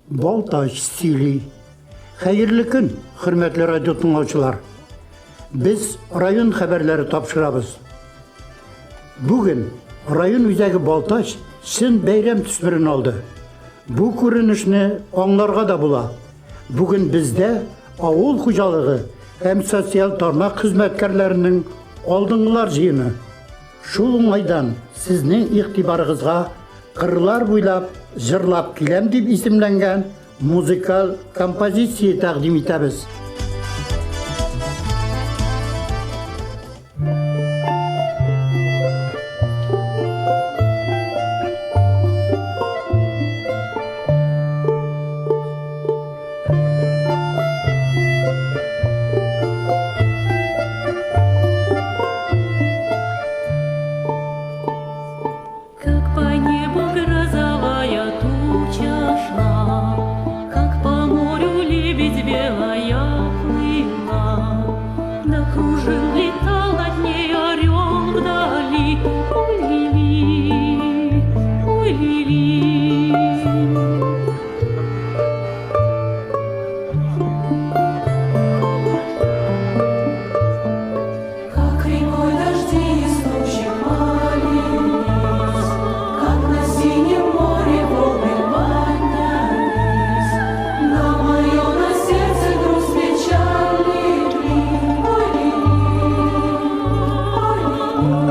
Балтач сөйли. Хәерле көн, хөрмәтле радио тыңлаучылар. Без район хәбәрләре тапшырабыз. Бүген район үзәге Балтач чын бәйрәм төсмерен алды. Бу күренешне аңларга да була. Бүген бездә авыл хуҗалыгы һәм социаль тармак хезмәткәрләренең алдынгылар җыены. Шул уңайдан сезнең игътибарыгызга Кырлар буйлап җырлап киләм дип исемләнгән музыкаль композиция тәкъдим итәбез. Как по небу грозовая туча шла, Как по морю лебедь белая плыла. Накружил, летал над ней орел вдали. Ой, лили, ой, лили. Как рекой дожди из тучи полились, Как на синем море волны поднялись. На мое на сердце грусть печаль легли. Ой, лили, ой, лили.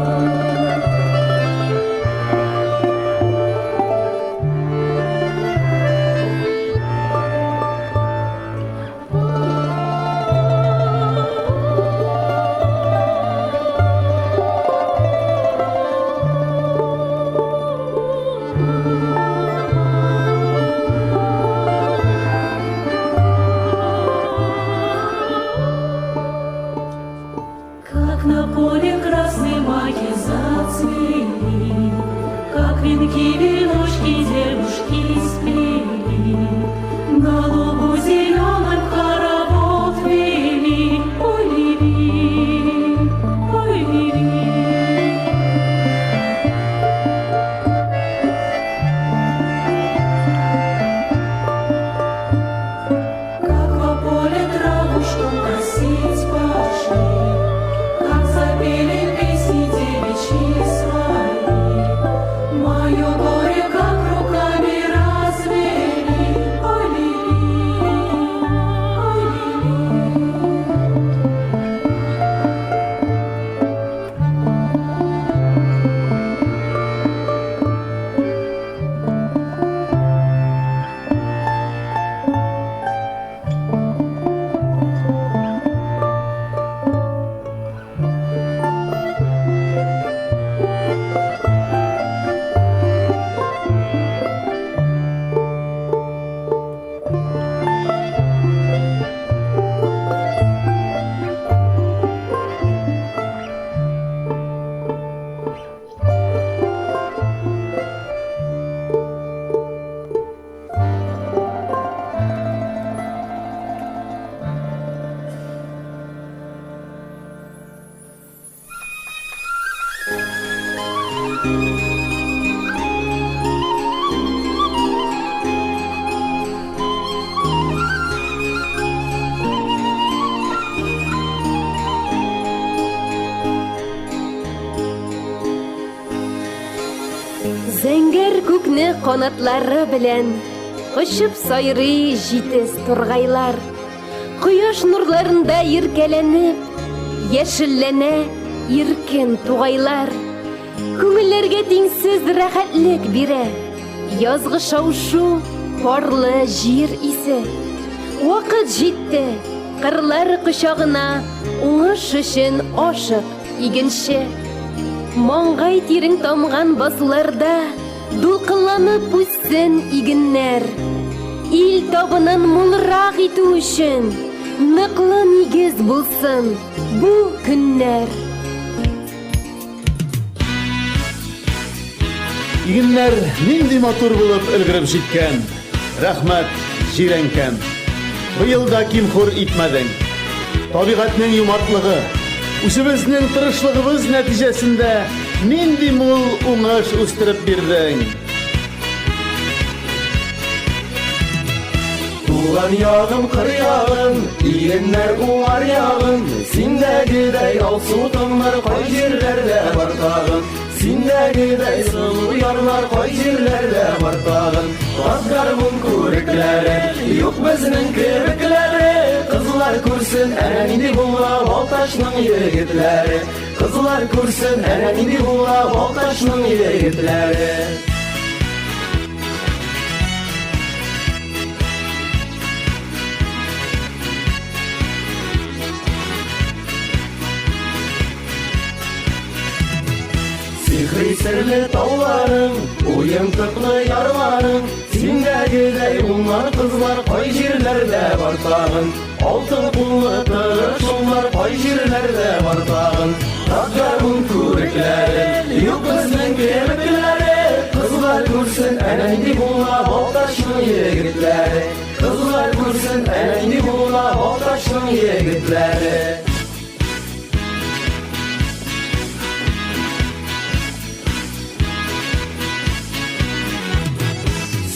Как на поле красные маки зацвели, Как венки, веночки девушки сплели. На лугу зеленом хоровод вели, Ой, лили, ой, лили. Как во поле травушку косить пошли, Как запели песни девичьи свои. Мое горе как руками развели, Ой, лили, ой, лили. Зәңгәр күкне канатлары белән Кочып сайрый җитез тургайлар. Кояш нурларында иркәләнеп, Яшелләнә иркен тугайлар. Күңелләргә тиңсез рәхәтлек бирә Язгы шау-шу, парлы җир исе. Вакыт җитте, кырлар кочагына Уңыш өчен ашык, игенче. Маңгай тирең тамган басуларда Дулкынланып үссен игеннәр. Ил табынын мулрак итү өчен Ныклы нигез булсын бу көннәр. Игеннәр нинди матур булып өлгереп җиткән. Рәхмәт, җирәнкәм. Быел да ким-хур итмәдең. Табигатьнең юмартлыгы, үзебезнең тырышлыгыбыз нәтиҗәсендә нинди мул уңыш үстереп бирдең. Туган ягым, кыр ягым, игеннәр уңар ягым, Синдәгедәй алсу таңнар кай җирләрдә бар тагын? Синдәгедәй сылу ярлар кай җирләрдә бар тагын? Тат гармун күрекләре, юк безнең кебекләре. Кызлар күрсен, әнә нинди була Балтачның егетләре. Кызлар күрсен, әнә нинди була Балтачның егетләре. Сихри серле тауларың, уемтыклы ярларың, Синдәгедәй уңган кызлар кай җирләрдә бар тагын? Алтын куллы тырыш уллар кай җирләрдә бар тагын? Тат гармун күрекләре, юк безнең кебекләре. Кызлар күрсен, әнә нинди була Балтачның егетләре. Кызлар күрсен, әнә нинди була Балтачның егетләре.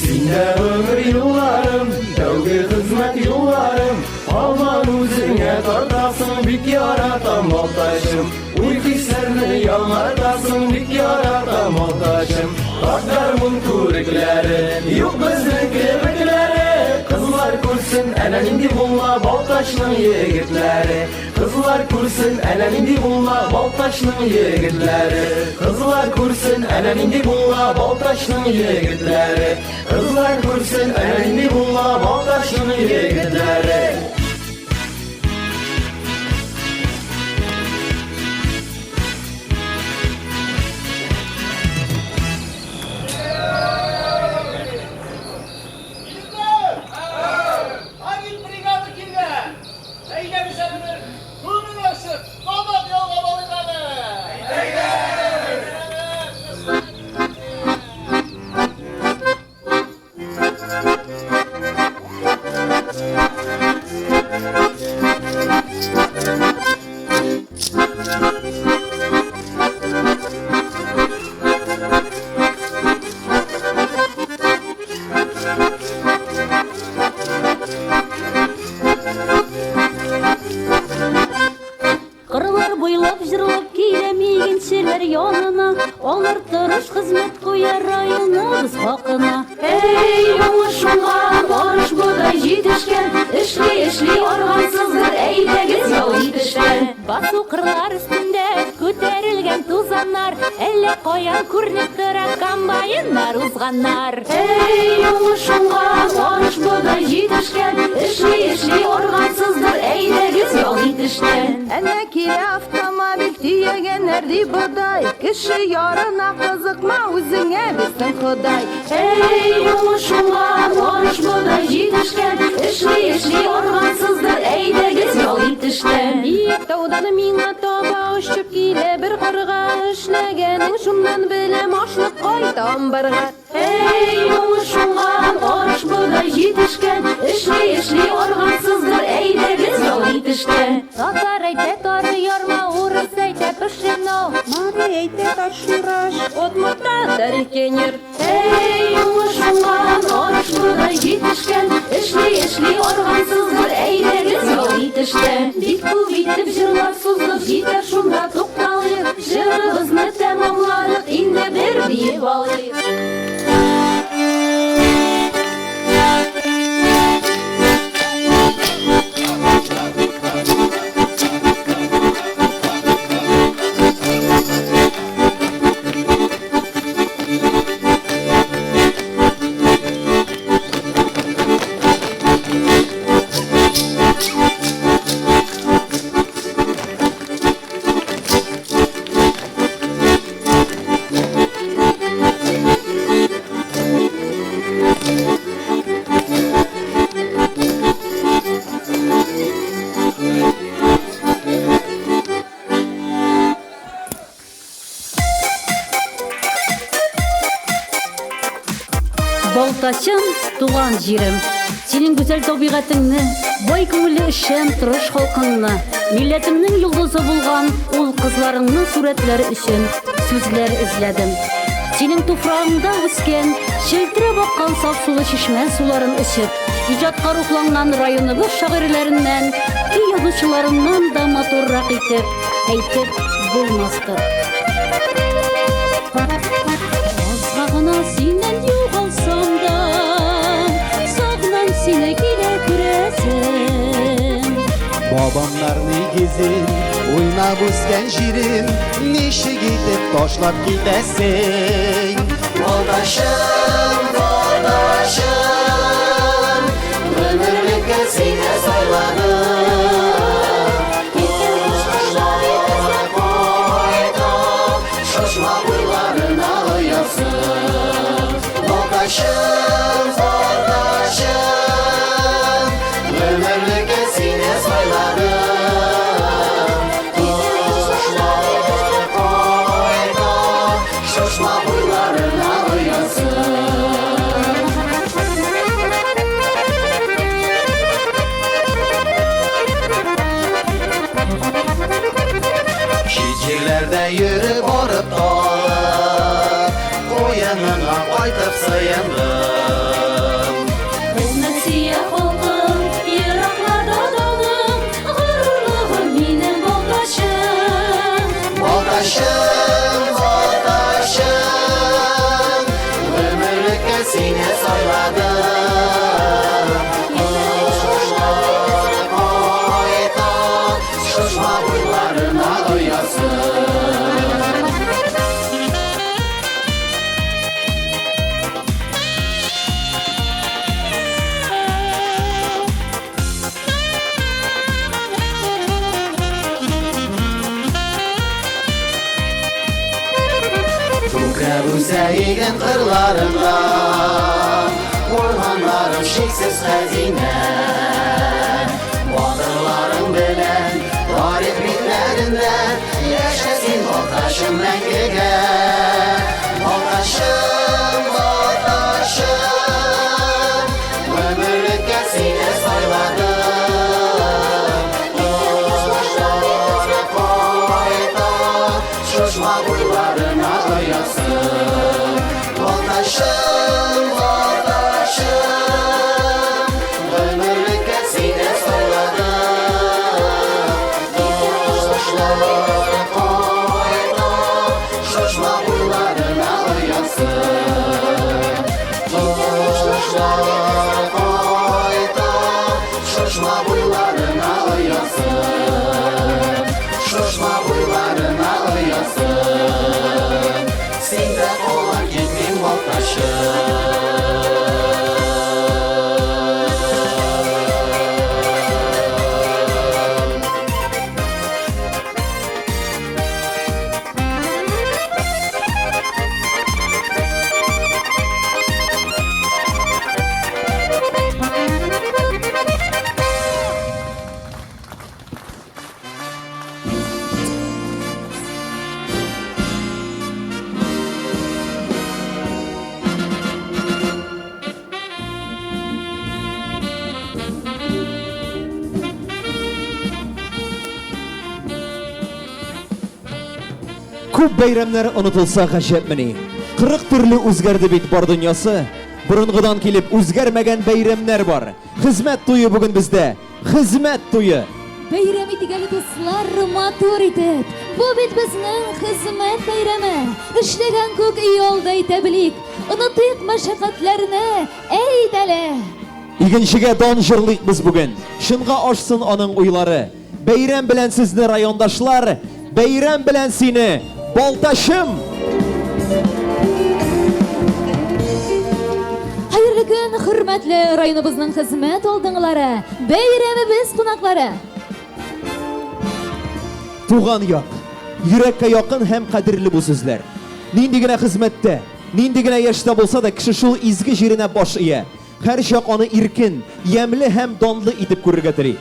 Синдә гомер юлларым, тәүге хезмәт юлларым, Һаман үзеңә тартасың, бик яратам, Балтачым. Уй хисләрне яңартасың, бик яратам, Балтачым. Тат гармун күрекләре, юк безнең кебекләре. Кызлар күрсен, әнә нинди була Балтачның егетләре. Кызлар күрсен, әнә нинди була Балтачның егетләре. Кызлар күрсен, әнә нинди була Балтачның егетләре. Кызлар күрсен, әнә нинди була Балтачның егетләре. Егетләр! Агитбригада килгән! Әйдәгез әле бер күңел ачып, тамак ялгап алыйк әле! Кырлар буйлап җырлап киләм игенчеләр янына. Алар тырыш хезмәт куя районыбыз хакына. Эй, уңыш уңган, арыш бодай җитешкән, эшли-эшли аргансыздыр, әйдәгез ял итештән. Басу кырлар өстендә күтәрелгән тузаннар, әллә каян күренеп тора комбайннар узганнар. Эй, уңыш уңган, арыш бодай җитешкән, эшли-эшли аргансыздыр, әйдәгез ял итештән. Әнә килә автомобиль, төягәннәр ди бодай. Кеше ярына кызыкма, үзеңә бирсен Ходай. Эй, уңыш уңган, арыш бодай җитешкән, эшли-эшли аргансыздыр, әйдәгез ял итештән. Биек таудан миңа таба очып килә бер карга, эшләгәнең шуннан беләм, ашлык кайта амбарга. Эй, уңыш уңган, арыш бодай җитешкән, эшли-эшли аргансыздыр, әйдәгез ял итештән. Татар әйтә тары ярма, урыс әйтә пшено, Мари әйтә ташураш, Удмуртта тарихкенер. Эй, уңыш уңган, арыш бодай җитешкән, эшли-эшли аргансыздыр, әйдәгез ял итештән. Бик күп итеп җырлар суздык, җитәр шунда тукталыйк, җырыбызны тәмамладык, инде бер биеп алыйк. Балтачым, туган җирем, синең гүзәл табигатеңне, бай күңелле эшчән тырыш халкыңны, милләтемнең йолдызы булган ул кызларыңны сурәтләр өчен сүзләр эзләдем. Синең туфрагыңда үскән, челтерәп аккан саф сулы чишмә суларын эчеп, иҗатка рухланган районыбыз шагыйрьләреннән, көй язучыларыннан да матуррак итеп әйтеп булмастыр. Азга гына синнән югалсам да, сагынам сине килә күрәсем. Бабамнар нигезен, уйнап үскән җирен ничек итеп ташлап китәсең? Балтачым, Балтачым, гомерлеккә сине сайладым. Кошлар кайта, Шашма буйларына оясын. Балтачым, Балтачым, гомерлеккә сине сайладым. Кошлар кайта, Шашма буйларына оясын. Чит җирләрдә йөреп арып талып, Куеныңа кайтып сыендым. Хезмәт сөя халкым, еракларда даным, горурлыгым минем Балтачым. Балтачым, Балтачым, гомерлеккә сине сайладым. Кошлар кайта, Шашма буйларына оясын. Күкрәп үсә иген кырларында, Урманнарым чиксез хәзинә. Батырларың белән тарих битләрендә Яшә син, Балтачым, мәңгегә. Балтачым, Балтачым, гомерлеккә сине сайладым. Кошлар кайта, Шашма буйларына оясын. Балтачым, Балтачым, гомерлеккә сине сайладым. Кошлар кайта, Шашма буйларына оясын. Кошлар кайта, Шашма буйларына оясын. Шашма буйларына оясын. Синдә калам китмим, Балтачым. Күп бәйрәмнәр онытылса гаҗәпмени? 40 төрле үзгәрде бит бар дөньясы. Борынгыдан килеп үзгәрмәгән бәйрәмнәр бар. Хезмәт туе бүген бездә. Хезмәт туе. Бәйрәм итик әле, дуслар, матур итеп. Бу бит безнең хезмәт бәйрәме. Эшләгән күк ял да итә белик. Онытыйк мәшәкатьләрне, әйт әле. Игенчегә дан җырлыйк без бүген. Чынга ашсын аның уйлары. Бәйрәм белән сезне, райондашлар! Бәйрәм белән сине, Балтачым! Хәерле көн, хөрмәтле районыбызның хезмәт алдынгылары, бәйрәмебез кунаклары! Туган як. Йөрәккә якын һәм кадерле бу сүзләр. Нинди генә хезмәттә, нинди генә яшьтә булса да, кеше шул изге җиренә баш ия. Һәрчак аны иркен, ямьле һәм данлы итеп күрергә тели.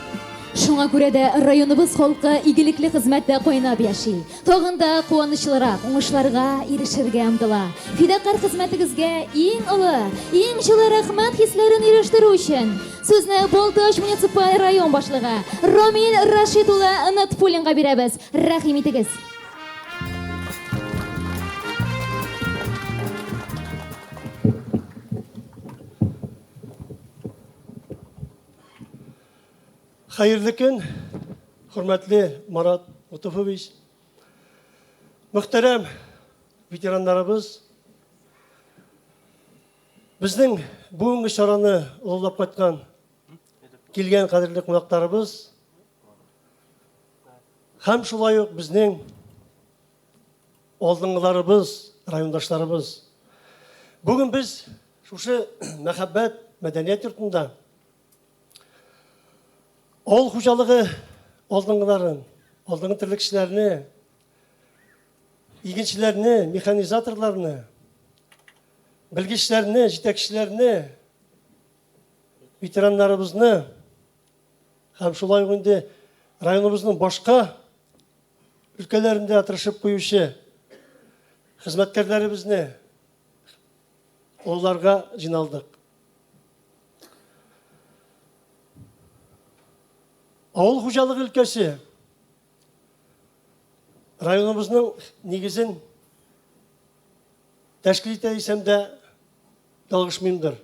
Шуңа күрә дә районыбыз халкы игелекле хезмәттә кайнап яши. Тагын да куанычлырак уңышларга ирешергә омтыла. Фидакарь хезмәтегезгә иң олы, иң җылы рәхмәт хисләрен ирештерү өчен сүзне Балтач муниципаль район башлыгы Рамил Рашит улы Нотфуллинга бирәбез. Рәхим итегез. Хәерле көн, хөрмәтле Марат Лотыфович. Мөхтәрәм ветераннарыбыз, безнең бүгенге чараны олылап кайткан, килгән кадерле кунакларыбыз һәм шулай ук безнең алдынгыларыбыз, райондашларыбыз. Бүген без шушы Мәхәббәт мәдәният йортында Авыл хуҗалыгы алдынгыларын, алдынгы терлекчеләрне, игенчеләрне, механизаторларны, белгечләрне, җитәкчеләрне, ветераннарыбызны һәм шулай ук инде районыбызның башка өлкәләрендә тырышып куючы хезмәткәрләребезне олыларга җыйналдык. Авыл хуҗалыгы өлкәсе районыбызның нигезен тәшкил итә дисәм дә ялгышмыймдыр.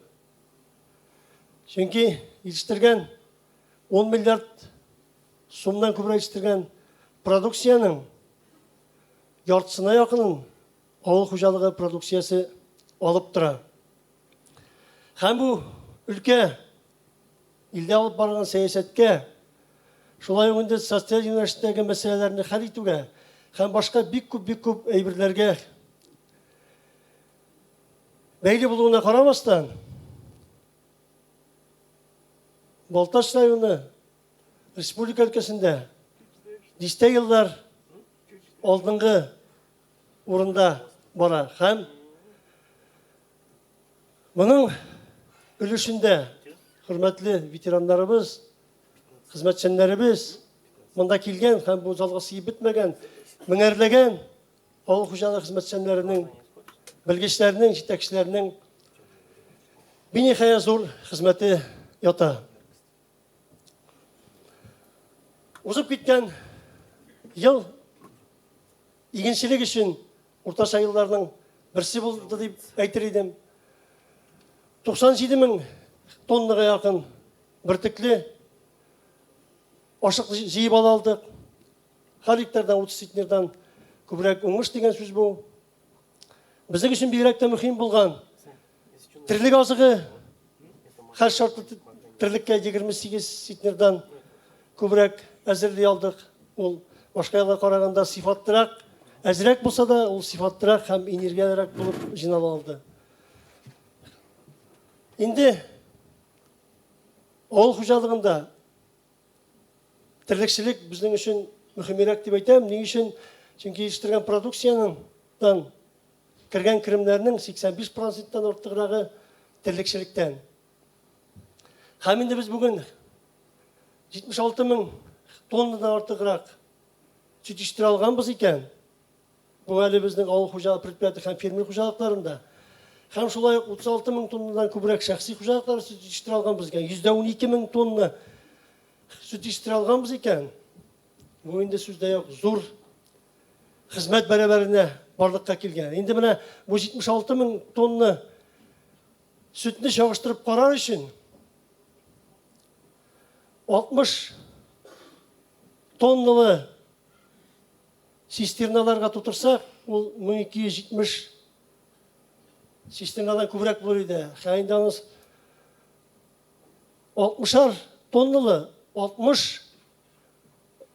Чөнки җитештергән 10 миллиард сумнан күбрәк җитештергән продукциянең яртысына якынын авыл хуҗалыгы продукциясе алып тора. Һәм бу өлкә илдә алып барылган сәясәткә, шулай ук инде социаль юнәлештәге мәсьәләләрне хәл итүгә һәм башка бик күп бик күп әйберләргә бәйле булуына карамастан, Балтач районы республика өлкәсендә дистә еллар алдынгы урында бара һәм моның өлешендә хөрмәтле ветераннарыбыз, хезмәтчәннәребез, монда килгән һәм бу залга сыеп бетмәгән меңәрләгән авыл хуҗалыгы хезмәтчәннәренең, белгечләрнең, җитәкчеләрнең биниһая зур хезмәте ята. Узып киткән ел игенчелек өчен уртача елларның берсе булды дип әйтер идем. 97 мең тоннага якын бөртекле ашык җыеп ала алдык. Һәр гектардан 30 центнердан күбрәк уңыш дигән сүз бу. Безнең өчен бигрәк тә мөһим булган терлек азыгы һәр шартлы терлеккә 28 центнердан күбрәк әзерли алдык. Ул башка елга караганда сыйфатлырак, әзрәк булса да, ул сыйфатлырак һәм энергиялерәк булып җыйнала алды. Инде авыл хуҗалыгында терлекчелек безнең өчен мөһимрәк дип әйтәм. Ни өчен? Чөнки җитештергән продукциянең тан кергән керемнәрнең 85 проценттан артыграгы терлекчелектән. Һәм инде без бүген 76 мең тоннадан артыграк сөт җитештерә алганбыз икән, бу әле безнең авыл хуҗалык предприятие һәм фермер хуҗалыкларында. Һәм шулай ук 36 мең тоннадан күбрәк шәхси хуҗалыклар сөт җитештерә алганбыз икән, 112 мең тонна сөт җитештерә алганбыз икән, бу инде сүз дә юк, зур хезмәт бәрабәренә барлыкка килгән. Инде менә бу 76 мең тонна сөтне чагыштырып карар өчен 60 тонналы цистерналарга тутырсак, ул 1270 цистернадан күбрәк булыр иде. Ә инде аны 60 тонналы 60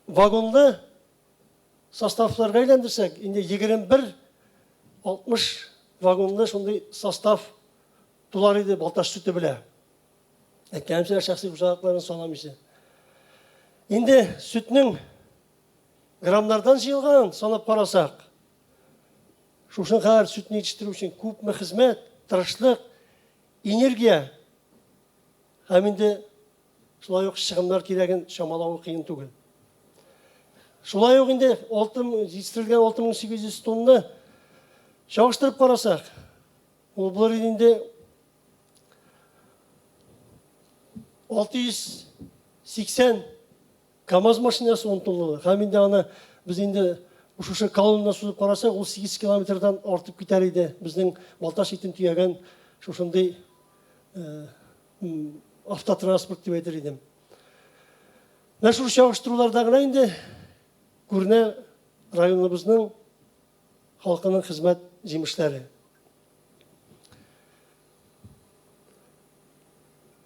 вагонлы составларга әйләндерсәк, инде 21 60 вагонлы шундый состав тулар иде Балтач сөте белән. Әйткәнемчә, шәхси хуҗалыкларны санамыйча. Инде сөтнең граммнардан җыелганын санап карасак, шушы кадәр сөтне җитештерү өчен күпме хезмәт, тырышлык, энергия һәм инде шулай ук чыгымнар кирәген чамалавы кыен түгел. Шулай ук инде җитештерелгән 6800 тонна чагыштырып карасак, ул булыр инде 680 КАМАЗ машинасы 10 тонналы. Һәм инде аны без инде шушы колонна сузып карасак, ул 8 километрдан артып китәр иде. Безнең Балтач итен төягән шушындый автотранспорт дип әйтер идем. Менә шул чагыштыруларда гына инде күренә районыбызның халкының хезмәт җимешләре.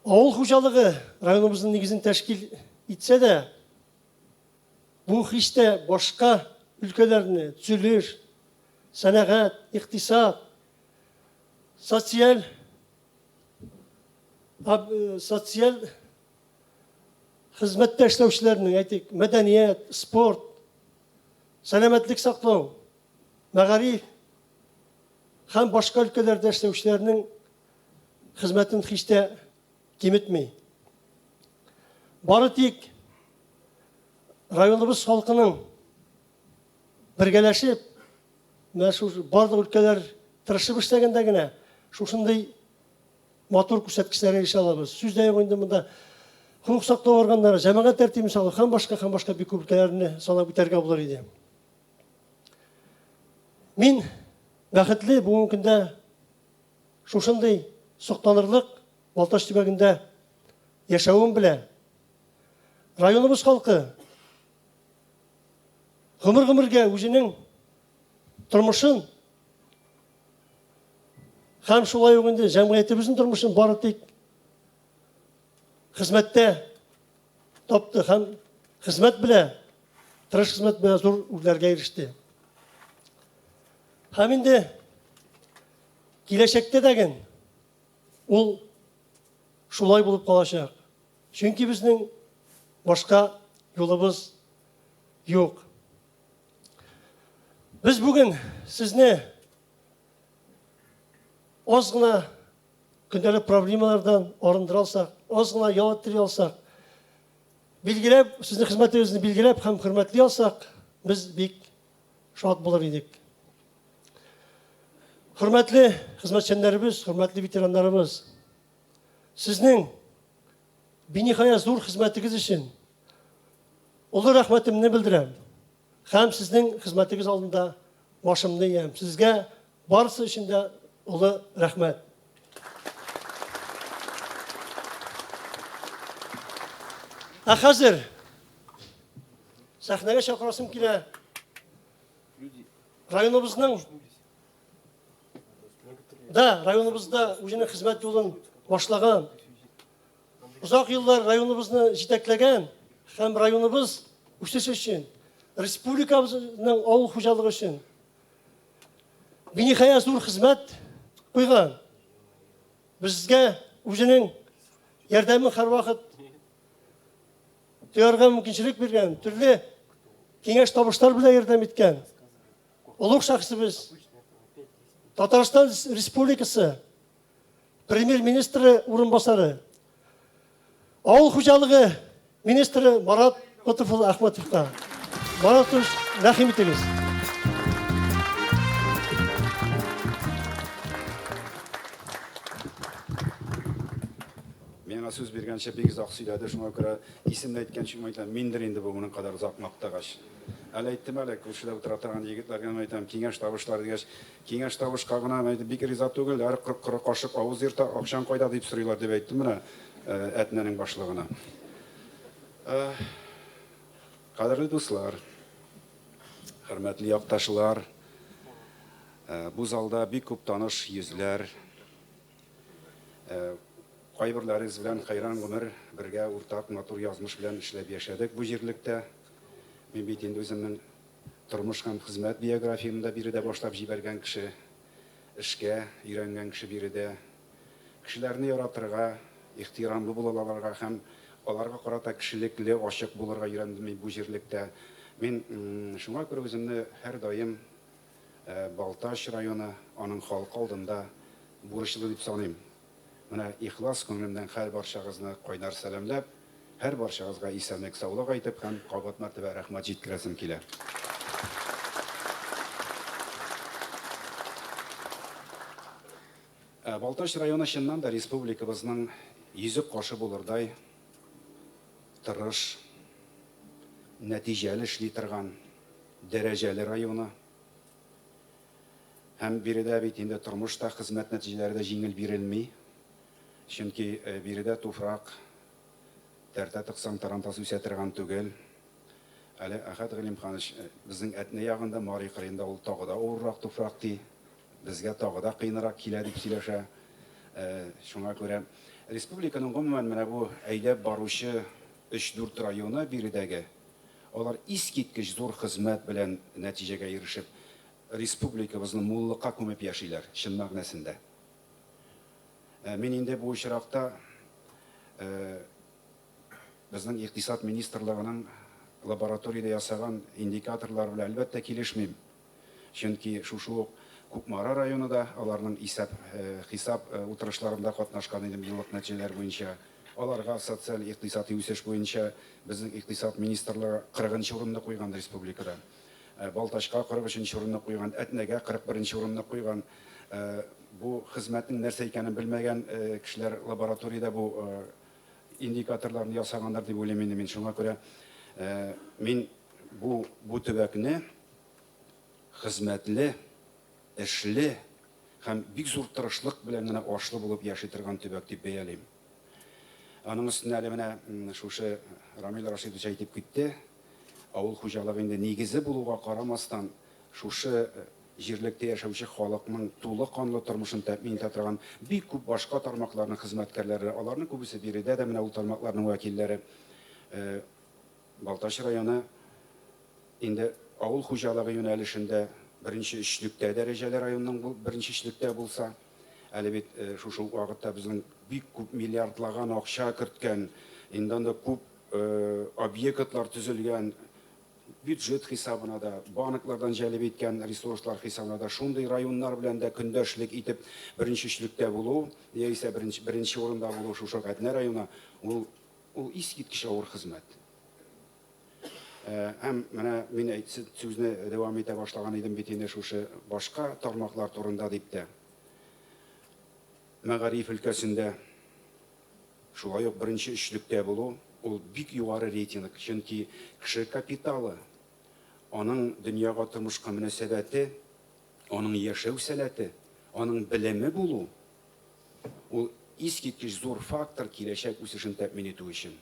Авыл хуҗалыгы районыбызның нигезен тәшкил итсә дә, бу һич тә башка өлкәләрне, төзелеш, сәнәгать, икътисад, социаль социаль хезмәттә эшләүчеләрнең, әйтик, мәдәният, спорт, сәламәтлек саклау, мәгариф һәм башка өлкәләрдә эшләүчеләрнең хезмәтен һич тә киметми. Бары тик районыбыз халкының бергәләшеп, менә шул барлык өлкәләр тырышып эшләгәндә генә шушындый матур күрсәткечләргә ирешә алабыз. Сүз дә юк инде монда хокук саклау органнары, җәмәгать тәртибен саклау һәм башка һәм башка бик күп өлкәләрне санап үтәргә булыр иде. Мин бәхетле бүгенге көндә шушындый сокланырлык Балтач төбәгендә яшәвем белән. Районыбыз халкы гомер-гомергә үзенең тормышын һәм шулай ук инде җәмгыятебезнең тормышын бары тик хезмәттә тапты һәм хезмәт белән, тырыш хезмәт белән зур үрләргә иреште. Һәм инде киләчәктә дә ген ул шулай булып калачак. Чөнки безнең башка юлыбыз юк. Без бүген сезне аз гына көндәлек проблемалардан арындыра алсак, аз гына ял иттерә алсак, билгеләп, сезнең хезмәтегезне билгеләп һәм хөрмәтли алсак, без бик шат булыр идек. Хөрмәтле хезмәтчәннәребез, хөрмәтле ветераннарыбыз, сезнең биниһая зур хезмәтегез өчен олы рәхмәтемне белдерәм һәм сезнең хезмәтегез алдында башымны иям. Сезгә барысы өчен дә олы рәхмәт. Ә хәзер сәхнәгә чакырасым килә. Районыбызның да, районыбызда үзенең хезмәт юлын башлаган, озак еллар районыбызны җитәкләгән һәм районыбыз үсеше өчен, республикабызның авыл хуҗалыгы өчен биниһая зур хезмәт куйган. Безгә үзенең ярдәмен һәрвакыт тоярга мөмкинчелек биргән, төрле киңәш-табышлар белән ярдәм иткән олуг шәхесебез Татарстан Республикасы Премьер-министры урынбасары, авыл хуҗалыгы министры Марат Лотыф улы Әхмәтовка. Марат Лотыфович, рәхим итегез. Миңа сүз биргәнче бик озак сөйләде, шуңа күрә исемне әйткәнче мин әйтәм, миндер инде бу моның кадәр озак мактагач. Әле әйттем әле, күршедә утыра торган егетләргә мин әйтәм, киңәш табышлар дигәч, киңәш табышка гына мин әйтәм, бик риза түгел, һәр коры кашык авыз ерта, акчаң кайда дип сорыйлар дип әйттем менә Әтнәнең башлыгына. Кадерле дуслар, хөрмәтле якташлар, бу залда бик күп таныш йөзләр, Кайберләрегез белән хәйран гомер бергә уртак матур язмыш белән эшләп яшәдек бу җирлектә. Мин бит инде үземнең тормыш һәм хезмәт биографиямне дә биредә башлап җибәргән кеше, эшкә өйрәнгән кеше биредә. Кешеләрне яратырга, ихтирамлы була аларга һәм аларга карата кешелекле, ачык булырга өйрәндем мин бу җирлектә. Мин шуңа күрә үземне һәрдаим Балтач районы, аның халкы алдында бурычлы дип саныйм. Менә ихлас күңелемнән һәрбарчагызны кайнар сәламләп, һәрбарчагызга исәнлек-саулык әйтеп һәм кабат мәртәбә рәхмәт җиткерәсем килә. Балтач районы чыннан да республикабызның йөзек кашы булырдай тырыш, нәтиҗәле эшли торган, дәрәҗәле районы. Һәм биредә бит инде тормыш та, хезмәт нәтиҗәләре дә җиңел бирелми. Чөнки биредә туфрак Тәртә тыксаң, тарантас үсә торган түгел. Әле Әхәт Гыйлемханович, безнең Әтнә ягында, Мари кырыенда ул тагы да авыррак туфрак, ди. Безгә тагы да кыенрак килә, дип сөйләшә. Шуңа күрә республиканың гомумән менә бу әйдәп баручы өч-дүрт районы биредәге, алар искиткеч зур хезмәт белән нәтиҗәгә ирешеп, республикабызны муллыкка күмеп яшиләр, чын мәгънәсендә. Мин инде бу очракта безнең Икътисад министрлыгының лабораториядә ясаган индикаторлар белән, әлбәттә, килешмим. Чөнки шушы ук Кукмара районы да аларның исәп, хисап утырышларында катнашкан идем еллык нәтиҗәләр буенча. Аларга социаль-икътисади үсеш буенча безнең Икътисад министрлыгы 40 нчы урынны куйган республикада. Балтачка 43 нче урынны куйган, Әтнәгә 41 нче урынны куйган. Бу хезмәтнең нәрсә икәнен белмәгән кешеләр лабораториядә бу индикаторларны ясагандыр дип уйлыйм инде мин. Шуңа күрә мин бу бу төбәкне хезмәтле, эшле һәм бик зур тырышлык белән генә ашлы булып яши торган төбәк дип бәялим. Аның өстенә әле менә шушы Рамил Рашидович әйтеп китте, авыл хуҗалыгы инде нигезе булуга карамастан, шушы җирлектә яшәүче халыкның тулы канлы тормышын тәэмин итә торган бик күп башка тармакларның хезмәткәрләре, аларның күбесе биредә дә менә ул тармакларның вәкилләре. Балтач районы инде авыл хуҗалыгы юнәлешендә беренче өчлектә дәрәҗәле районның беренче өчлектә булса, әле бит шушы ук вакытта безнең бик күп миллиардлаган акча керткән, инде анда күп объектлар төзелгән, бюджет хисабына да, банклардан җәлеп иткән ресурслар хисабына да шундый районнар белән дә көндәшлек итеп беренче өчлектә булу, яисә беренче, беренче урында булу шушы ук Әтнә районы, ул, ул искиткеч авыр хезмәт. Һәм менә мин сүзне дәвам итә башлаган идем бит инде шушы башка тармаклар турында дип тә. Мәгариф өлкәсендә Шулай ук беренче өчлектә булу, ул бик югары рейтинг, чөнки кеше капиталы, аның дөньяга, тормышка мөнәсәбәте, аның яшәү сәләте, аның белеме булу, ул искиткеч зур фактор киләчәк үсешен тәэмин итү өчен.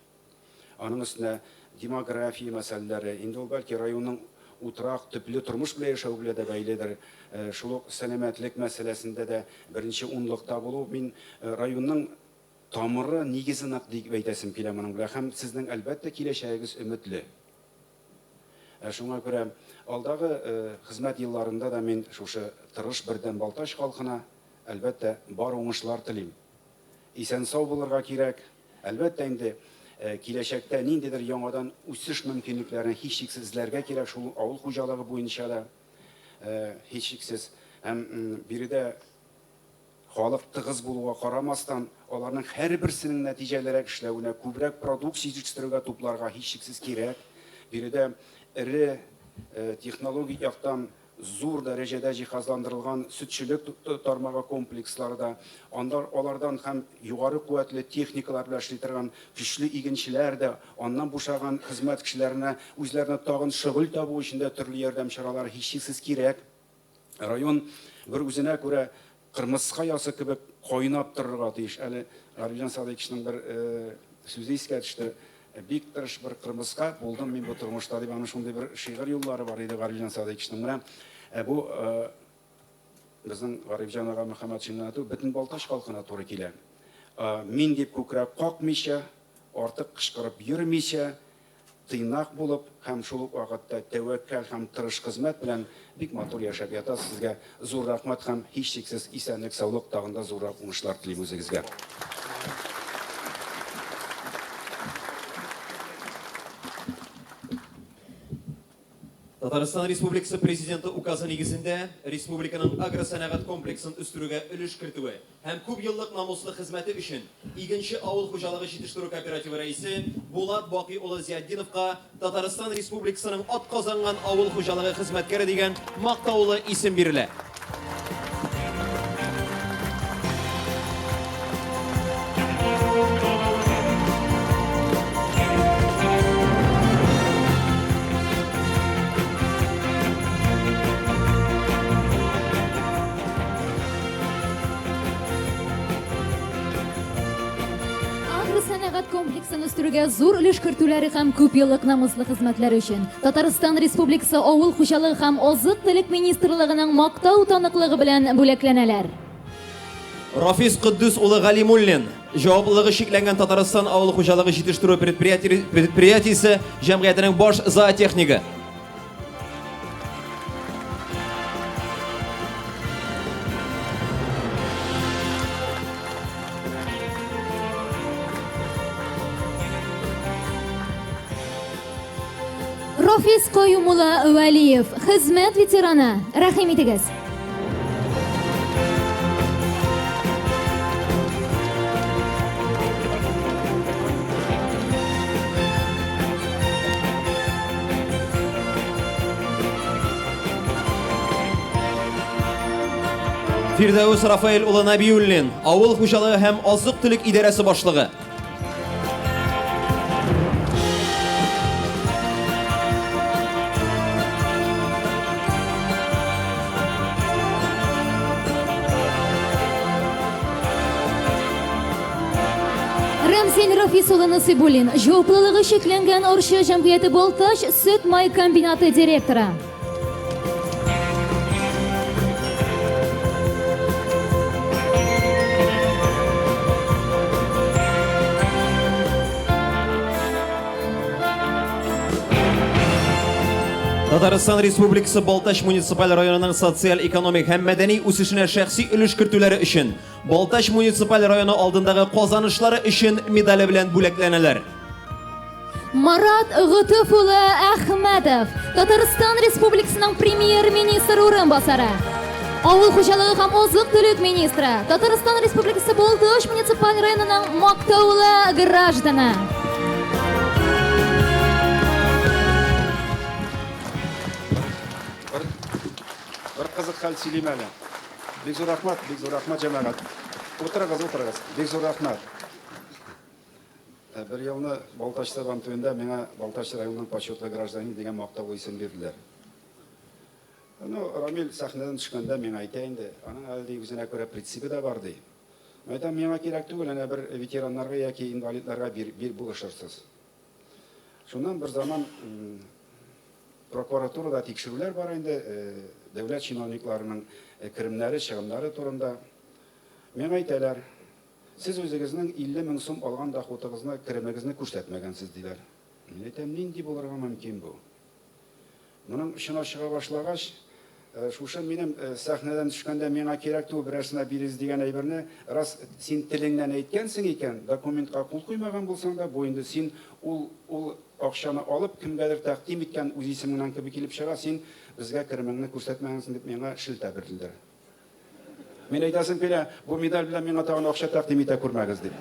Аның өстенә демография мәсьәләләре, инде ул бәлки районның утрак, төпле тормыш белән яшәү белән дә бәйледер. Шул ук сәламәтлек мәсьәләсендә дә беренче унлыкта булу, мин районның тамыры, нигезе нык дип әйтәсем килә моның белән. Һәм сезнең, әлбәттә, киләчәгегез өметле. Шуңа күрә алдагы хезмәт елларында да мин шушы тырыш, бердәм Балтач халкына, әлбәттә, бар уңышлар телим. Исән-сау булырга кирәк. Әлбәттә инде, киләчәктә ниндидер яңадан үсеш мөмкинлекләрен һичшиксез эзләргә кирәк, шул авыл хуҗалыгы буенча да, һичшиксез. Һәм биредә халык тыгыз булуга карамастан, аларның һәрберсенең нәтиҗәлерәк эшләвенә, күбрәк продукция җитештерүгә тупларга һичшиксез кирәк. Биредә эре технологик яктан зур дәрәҗәдә җиһазландырылган сөтчелек тармагы комплекслары да, анда алардан һәм югары куәтле техникалар белән эшли торган көчле игенчеләр дә, аннан бушаган хезмәт кешеләренә үзләренә тагын шөгыль табу өчен дә төрле ярдәм чаралары һичшиксез кирәк. Район бер үзенә күрә кырмыска оясы кебек кайнап торырга тиеш. Әле Гарифҗан Садыйковичның бер сүзе искә төште. Бик тырыш бер кырмыска булдым мин бу тормышта дип, аның шундый бер шигырь юллары бар иде Гарифҗан Садыйковичның. Менә бу безнең Гарифҗан ага Мөхәммәтшинга түгел, бөтен Балтач халкына туры килә. Мин дип күкрәк какмыйча, артык кычкырып йөрмичә, тыйнак булып һәм шул ук вакытта тәвәккәл һәм тырыш хезмәт белән бик матур яшәп ятасыз. Сезгә зур рәхмәт һәм һичшиксез исәнлек-саулык, тагын да зуррак уңышлар телим үзегезгә. Татарстан Республикасы Президенты Указы нигезендә республиканың агросәнәгать комплексын үстерүгә өлеш кертүе һәм күпьеллык намуслы хезмәте өчен Игенче авыл хуҗалыгы җитештерү кооперативы рәисе Булат Бакый улы Зиатдиновка Татарстан Республикасының атказанган авыл хуҗалыгы хезмәткәре дигән мактаулы исем бирелә. Агросәнәгать комплексын үстерүгә зур өлеш кертүләре һәм күпьеллык намуслы хезмәтләре өчен Татарстан Республикасы Авыл хуҗалыгы һәм азык-төлек министрлыгының Мактау таныклыгы белән бүләкләнәләр. Рафис Котдус улы Галимуллин, җаваплылыгы чикләнгән Татарстан авыл хуҗалыгы җитештерү предприятиесе җәмгыятенең баш зоотехнигы. Рафис Каюм улы Вәлиев, хезмәт ветераны. Рәхим итегез. Фирдәүс Рафаэль улы Нәбиуллин, авыл хуҗалыгы һәм азык-төлек идарәсе башлыгы. Рәмзил Рафис улы Насыйбуллин, җаваплылыгы чикләнгән Арча җәмгыяте Балтач сөт-май комбинаты директоры. Татарстан Республикасы Балтач муниципаль районының социаль-экономик һәм мәдәни үсешенә шәхси өлеш кертүләре өчен Балтач муниципаль районы алдындагы казанышлары өчен медале белән бүләкләнәләр. Марат Готыф улы Әхмәтов, Татарстан Республикасының премьер-министры урынбасары. Авыл хуҗалыгы һәм азык-төлек министры, Татарстан Республикасы Балтач муниципаль районының мактаулы гражданы. Бер кызык хәл сөйлим әле. Бик зур рәхмәт, бик зур рәхмәт, җәмәгать. Утырыгыз, утырыгыз. Бик зур рәхмәт. Ә бер елны Балтач Сабантуенда миңа Балтач районының почетлы гражданин дигән мактаулы исем бирделәр. Ну, Рамил сәхнәдән төшкәндә миңа әйтә инде, аның әле ди үзенә күрә принцибы да бар ди. Мин әйтәм, миңа кирәк түгел, әнә бер ветераннарга яки инвалидларга бир, бир булышырсыз. Шуннан бер заман прокуратурада тикшерүләр бар инде, дәүләт чиновникларының керемнәре, чыгымнары турында. Миңа әйтәләр, Сез үзегезнең 50 мең сум алган доходыгызны, керемегезне күрсәтмәгәнсез, диләр. Мин әйтәм, нинди булырга мөмкин бу? Моның очына чыга башлагач, шушы минем сәхнәдән төшкәндә миңа кирәк түгел, берәрсенә бирегез дигән әйберне, рас, син телеңнән әйткәнсең икән, документка кул куймаган булсаң да, бу инде син ул ул акчаны алып, кемгәдер тәкъдим иткән үз исемеңнән кебек килеп чыга, син безгә керемеңне күрсәтмәгәнсең дип миңа шелтә бирделәр. Мин әйтәсем килә, бу медаль белән миңа тагын акча тәкъдим итә күрмәгез дип.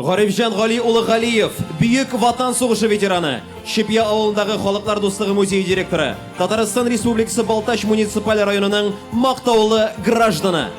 Гарифҗан Гали улы Галиев, Бөек Ватан сугышы ветераны, Чепья авылындагы Халыклар дуслыгы музее директоры, Татарстан Республикасы Балтач муниципаль районының мактаулы гражданы.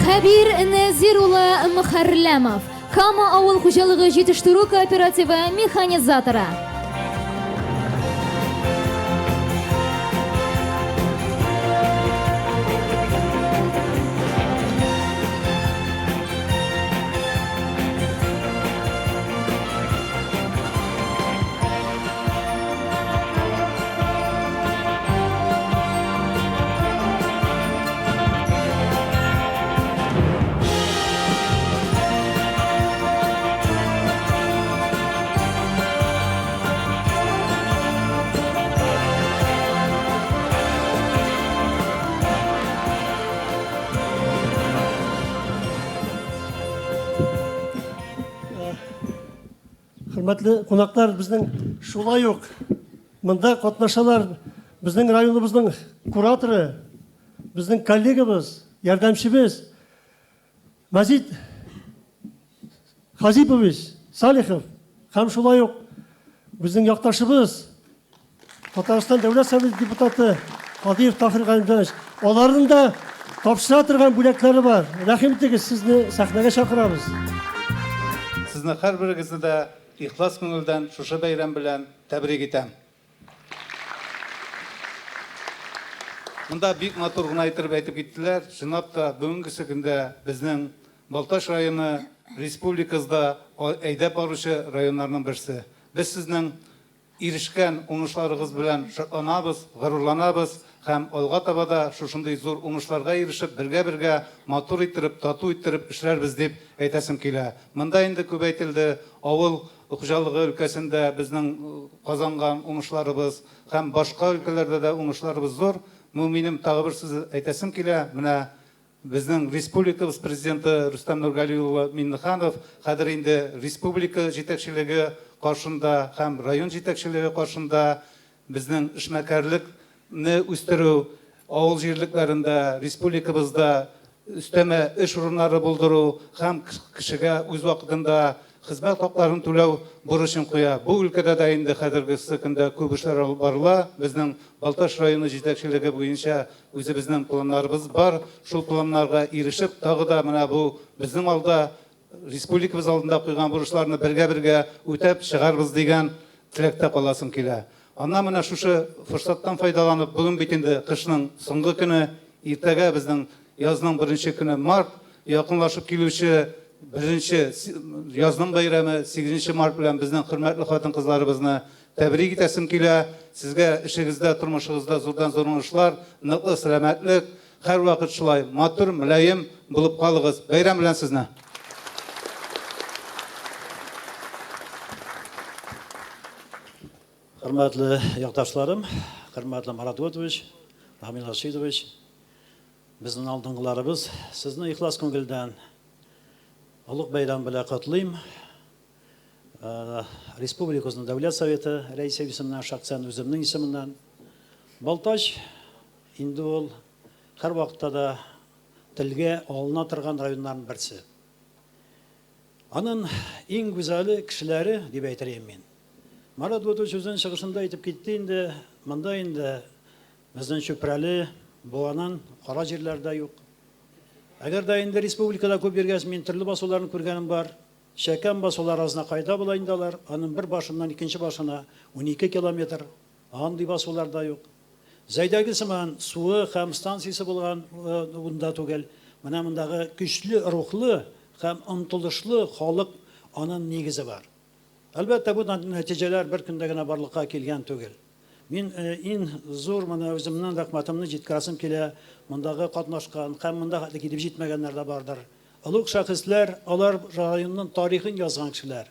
Хәбир Нәзир улы Мөхәрләмов, Кама авыл хуҗалыгы җитештерү кооперативы механизаторы. Хөрмәтле кунаклар, безнең шулай ук монда катнашалар безнең районыбызның кураторы, безнең коллегабыз, ярдәмчебез Мәзит Хазипович Салихов һәм шулай ук безнең якташыбыз Татарстан Дәүләт Советы депутаты Кадыйров Таһир Галимҗанович. Аларның да тапшыра торган бүләкләре бар. Рәхим итегез, сезне сәхнәгә чакырабыз. Сезне һәрберегезне дә ихлас күңелдән шушы бәйрәм белән тәбрик итәм. Монда бик матур гына иттереп әйтеп киттеләр. Чынлап та, бүгенгесе көндә безнең Балтач районы республикабызда әйдәп баручы районнарның берсе. Без сезнең ирешкән уңышларыгыз белән шатланабыз, горурланабыз һәм алга таба да шушындый зур уңышларга ирешеп, бергә-бергә матур иттереп, тату иттереп эшләрбез дип әйтәсем килә. Монда инде күп әйтелде, авыл хуҗалыгы өлкәсендә безнең казанган уңышларыбыз һәм башка өлкәләрдә дә уңышларыбыз зур. Ну, минем тагы бер сүз әйтәсем килә, менә Безнең республикабыз Президенты Рөстәм Нургали улы Миңнеханов хәзер инде республика җитәкчелеге каршында һәм район җитәкчелеге каршында безнең эшмәкәрлекне үстерү, авыл җирлекләрендә, республикабызда өстәмә эш урыннары булдыру һәм кешегә үз вакытында хезмәт хакларын түләү бурычын куя. Бу өлкәдә дә инде хәзергесе көндә күп эшләр алып барыла. Безнең Балтач районы җитәкчелеге буенча Үзебезнең планнарыбыз бар. Шул планнарга ирешеп, тагы да менә бу безнең алда, республикабыз алдында куйган бурычларны бергә-бергә үтәп чыгарбыз дигән теләктә каласым килә. Аннан менә шушы форсаттан файдаланып, бүген бит инде кышның соңгы көне, иртәгә безнең язның беренче көне март, якынлашып килүче беренче язның бәйрәме, сигезенче март белән безнең хөрмәтле хатын-кызларыбызны Тәбрик итәсем килә, сезгә эшегездә, тормышыгызда зурдан-зур уңышлар, ныклы сәламәтлек, һәрвакыт шулай матур, мөлаем булып калыгыз. Бәйрәм белән сезне! Хөрмәтле якташларым, хөрмәтле Марат Готович, Рамил Рашидович, безнең алдынгыларыбыз, сезне ихлас күңелдән олуг бәйрәм белән котлыйм. Республикабызның Дәүләт Советы рәисе исеменнән, шәхсән үземнең исемемнән. Балтач инде ул һәрвакытта да телгә алына торган районнарның берсе. Анын иң гүзәле кешеләре дип әйтер идем мин. Марат Готович үзенең чыгышында әйтеп китте инде, монда инде безнең Чүпрәле, Буаның кара җирләре дә юк. Әгәр дә инде республикада күп йөргәч, мин төрле басуларны күргәнем бар. Чәкән басулар Азнакайда була инде алар, аның бер башыннан икенче башына 12 километр, андый басулар да юк. Зәйдәге сыман суы һәм станциясе булган унда түгел. Менә мондагы көчле рухлы һәм омтылышлы халык анын нигезе бар. Әлбәттә, бу нәтиҗәләр бер көндә генә барлыкка килгән түгел. Мин иң зур менә үземнең рәхмәтемне җиткерәсем килә, мондагы катнашкан һәм монда хәтле килеп җитмәгәннәр дә бардыр. Олуг шәхесләр, алар районның тарихын язган кешеләр.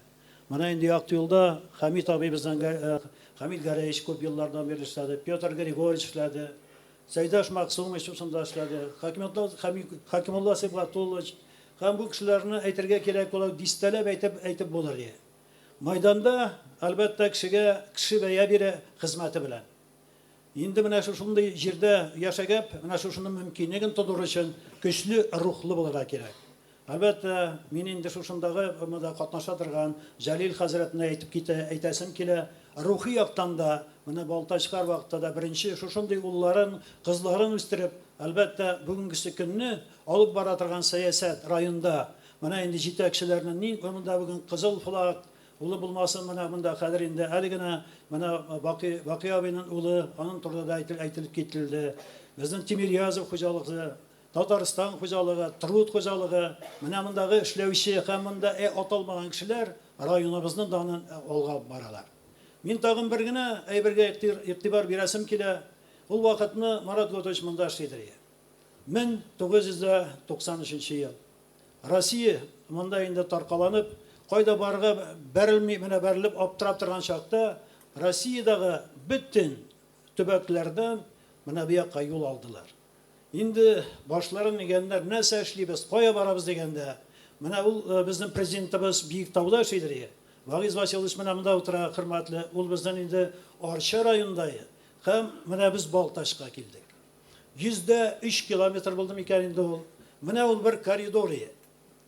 Менә инде Якты юлда Хәмит абый безнең Хәмит Гәрәевич күп еллардан бирле эшләде, Петр Григорьевич эшләде, Сәйдәш Мәгъсумович шушында эшләде, Хакимулла Сибгатуллович. Һәм бу кешеләрне әйтергә кирәк, болай дистәләп әйтеп әйтеп булыр иде. Майданда, әлбәттә, кешегә кеше бәя бирә хезмәте белән. Инде менә шушындый җирдә яшәгәп, менә шушының мөмкинлеген тудыру өчен көчле рухлы булырга кирәк. Әлбәттә, мин инде шушындагы монда катнаша торган Җәлил хәзрәтне әйтеп китә, әйтәсем килә, рухи яктан да, менә Балтач һәрвакытта да беренче шушындый улларын, кызларын үстереп, әлбәттә, бүгенгесе көнне алып бара торган сәясәт районда, менә инде җитәкчеләрнең ни, монда бүген кызыл флаг, Улы булмасын, менә монда хәзер инде әле генә менә Бакый, Бакый абыйның улы, аның турында да әйтел, әйтелеп кителде. Безнең Тимирязев хуҗалыгы, Татарстан хуҗалыгы, Труд хуҗалыгы, менә мондагы эшләүче һәм монда ә аталмаган кешеләр районыбызның данын алга алып баралар. Мин тагын бер генә әйбергә игътибар бирәсем килә. Ул вакытны Марат Готович монда эшлидер иде. 1993 ел. Россия монда инде таркаланып, кайда барырга бәрелми, менә бәрелеп аптырап торган чакта, Россиядәге бөтен төбәкләрдән менә бу якка юл алдылар. Инде башларын игәннәр, нәрсә эшлибез, кая барабыз дигәндә, менә ул безнең президентыбыз Биектауда эшлидер иде. Вагиз Василович менә монда утыра, хөрмәтле. Ул бездән инде Арча районында һәм менә без Балтачка килдек. 103 километр булды микән инде ул. Менә ул бер коридор.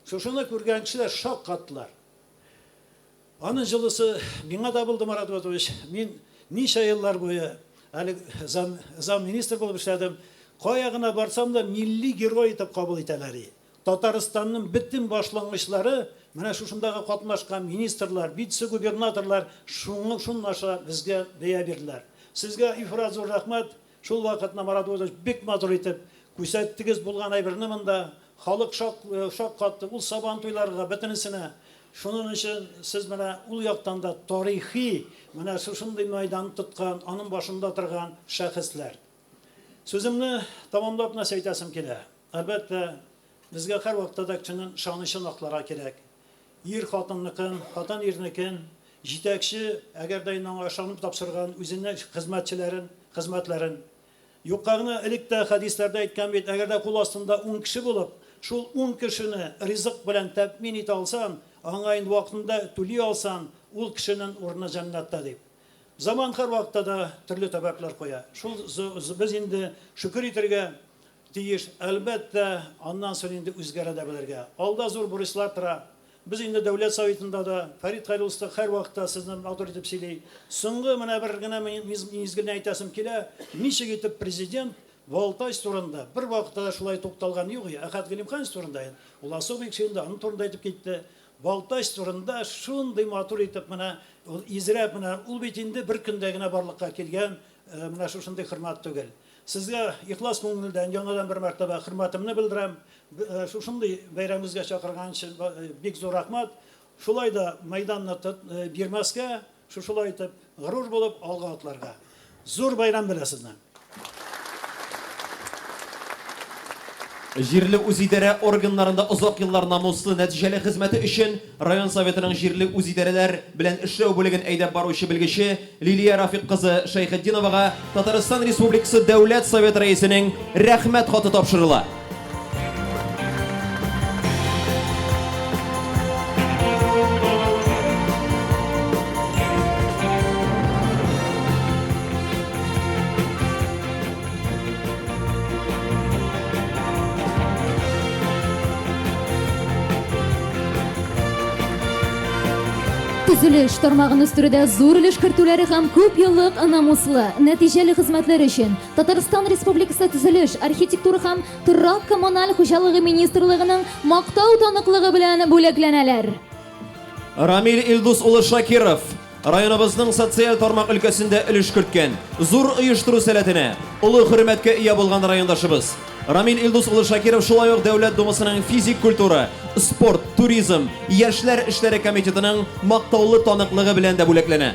Шушыны күргән кешеләр шаккаттылар. Аның җылысы миңа да булды, Марат Ватович. Мин ничә еллар буе әле зам, замминистр булып эшләдем. Кая гына барсам да милли герой итеп кабул итәләр. Татарстанның бөтен башлангычлары менә шушындагы катнашкан министрлар, вице-губернаторлар шуңа шуның аша безгә бәя бирделәр. Сезгә ифрат зур рәхмәт. Шул вакытны Марат Ватович бик матур итеп күрсәттегез булган әйберне монда. Халык шак, шаккатты. Ул сабан туйларга бөтенесенә. Шуның өчен сез менә ул яктан да тарихи менә шушындый мәйдан тоткан, аның башында торган шәхесләр. Сүземне тәмамлап нәрсә әйтәсем килә. Әлбәттә, безгә һәрвакытта да кешенең ышанычын акларга кирәк. Ир хатынныкын, хатын ирнекен, җитәкче, әгәр дә инде аңа ышанып тапшырган үзенең хезмәтчеләрен, хезмәтләрен. Юкка гына элек тә хәдисләрдә әйткән бит, әгәр дә кул астында 10 кеше булып, шул 10 кешене ризык белән тәэмин итә алсаң, аңа инде вакытында түли алсаң, ул кешенең урыны җәннәттә дип. Заман һәрвакытта да төрле таләпләр куя. Шул без инде шөкер итәргә тиеш, әлбәттә, аннан соң инде үзгәрә дә белергә. Алда зур бурычлар тора. Без инде Дәүләт Советында да, Фәрит Хәйруллович та һәрвакытта сезне матур итеп сөйли. Соңгы менә бер генә мизгелне әйтәсем килә, ничек итеп президент Балтач турында бер вакытта да шулай тукталган юк, Әхәт Гыйлемханович турында инде, ул особый кеше инде, аның турында әйтеп китте. Балтач турында шундый матур итеп менә ул изрәп менә ул бит инде бер көндә генә барлыкка килгән менә шушындый хөрмәт түгел. Сезгә ихлас күңелдән яңадан бер мәртәбә хөрмәтемне белдерәм. Шушындый бәйрәмебезгә чакырган өчен бик зур рәхмәт. Шулай да мәйданны бирмәскә, шушылай итеп горур булып алга атларга. Зур бәйрәм белән сезне! Җирле үзидарә органнарында озак еллар намуслы, нәтиҗәле хезмәте өчен район Советының җирле үзидарәләр белән эшләү бүлеген әйдәп баручы белгече Лилия Рафик кызы Шәйхетдиновага Татарстан Республикасы Дәүләт Советы Рәисенең Рәхмәт хаты тапшырыла. Төзелеш тармагын үстерүдә зур өлеш кертүләре һәм күп еллык намуслы, нәтиҗәле хезмәтләре өчен Татарстан Республикасы Төзелеш, архитектура һәм торак-коммуналь хуҗалыгы министрлыгының Мактау таныклыгы белән бүләкләнәләр. Рамил Илдус улы Шакиров районыбызның социаль тармак өлкәсендә өлеш керткән, зур оештыру сәләтенә, олы хөрмәткә ия булган райондашыбыз. Рамил Илдус улы Шакиров шулай ук Дәүләт Думасының физик культура, спорт, туризм, яшьләр эшләре комитетының мактаулы таныклыгы белән дә бүләкләнә.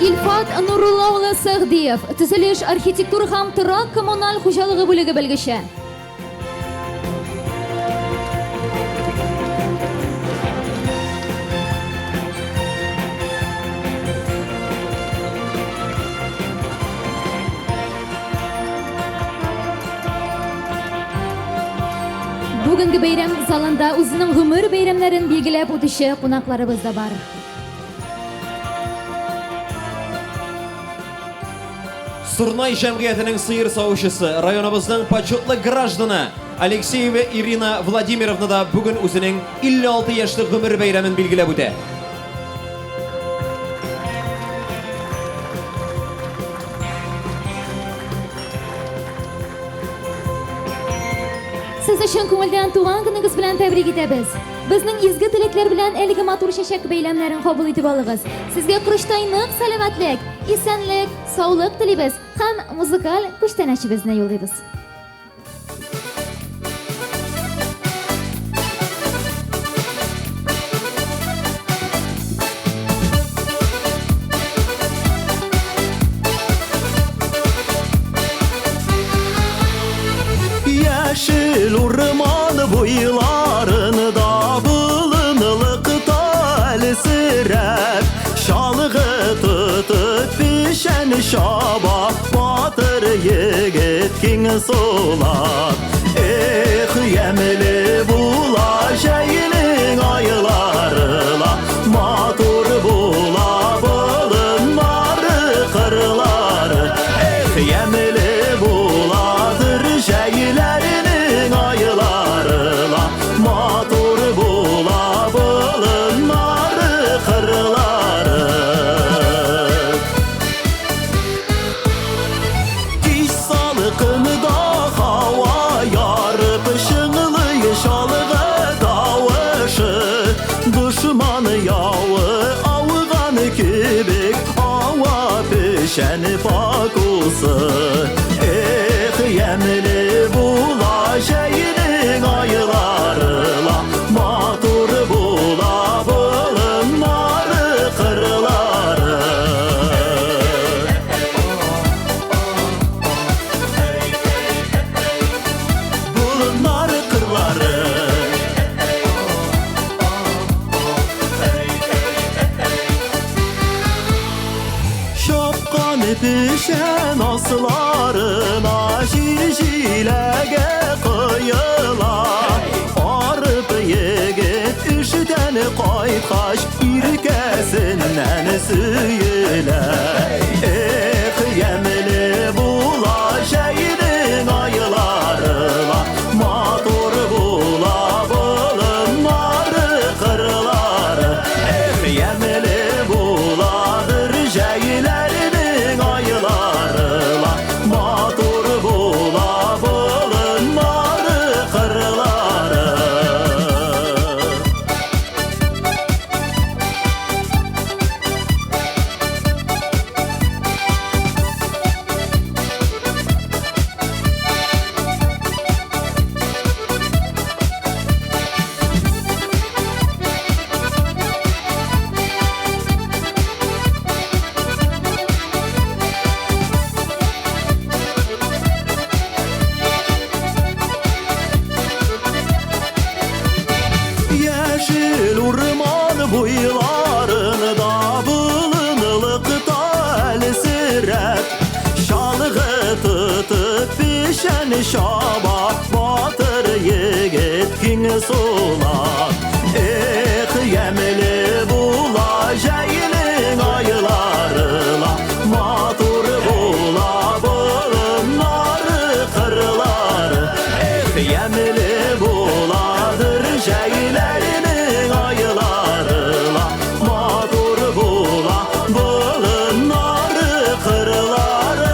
Илфат Нурулла улы Сәгъдиев, төзелеш, архитектура һәм торак-коммуналь хуҗалыгы бүлеге белгече. Бүгенге бәйрәм залында үзенең гомер бәйрәмнәрен билгеләп үтүче кунакларыбыз да бар. Сурнай җәмгыятенең сыер савучысы, районыбызның почетлы гражданы Алексеева Ирина Владимировна да бүген үзенең 56 яшьлек гомер бәйрәмен билгеләп үтә. Сез өчен күңелдән туган көнегез белән тәбрик итәбез. Безнең изге теләкләр белән әлеге матур чәчәк бәйләмнәрен кабул итеп алыгыз. Сезгә корычтай нык сәламәтлек, исәнлек, саулык телибез һәм музыкаль күчтәнәчебезне юллыйбыз. Яшел урман буйларында болынлыкта әлсерәп, чалгы тотып печән чаба батыр егет киң сулап. Эх, ямьле була җәйнең ай алсы. Эх, ямьле була җәйнең айлары ла, матур була болыннары, кырлары. Болыннары, кырлары. Чапкан печән асларына җир җиләге коела. Арып егет эштән кайткач, иркәсеннән сөелә. Эх, ямьле була җәйнең айлары ла, матур була болыннары, кырлары. Эх, ямьле буладыр җәйләрнең айлары ла, матур була болыннары, кырлары. Яшел урман буйларында, болынлыкта әлсерәп, чалгы тотып печән чаба батыр егет киң сулап. Эх, ямьле була җәйнең айлары ла, матур була болыннары, кырлары. Эх, ямьле буладыр җәйләрнең айлары ла, матур була болыннары, кырлары.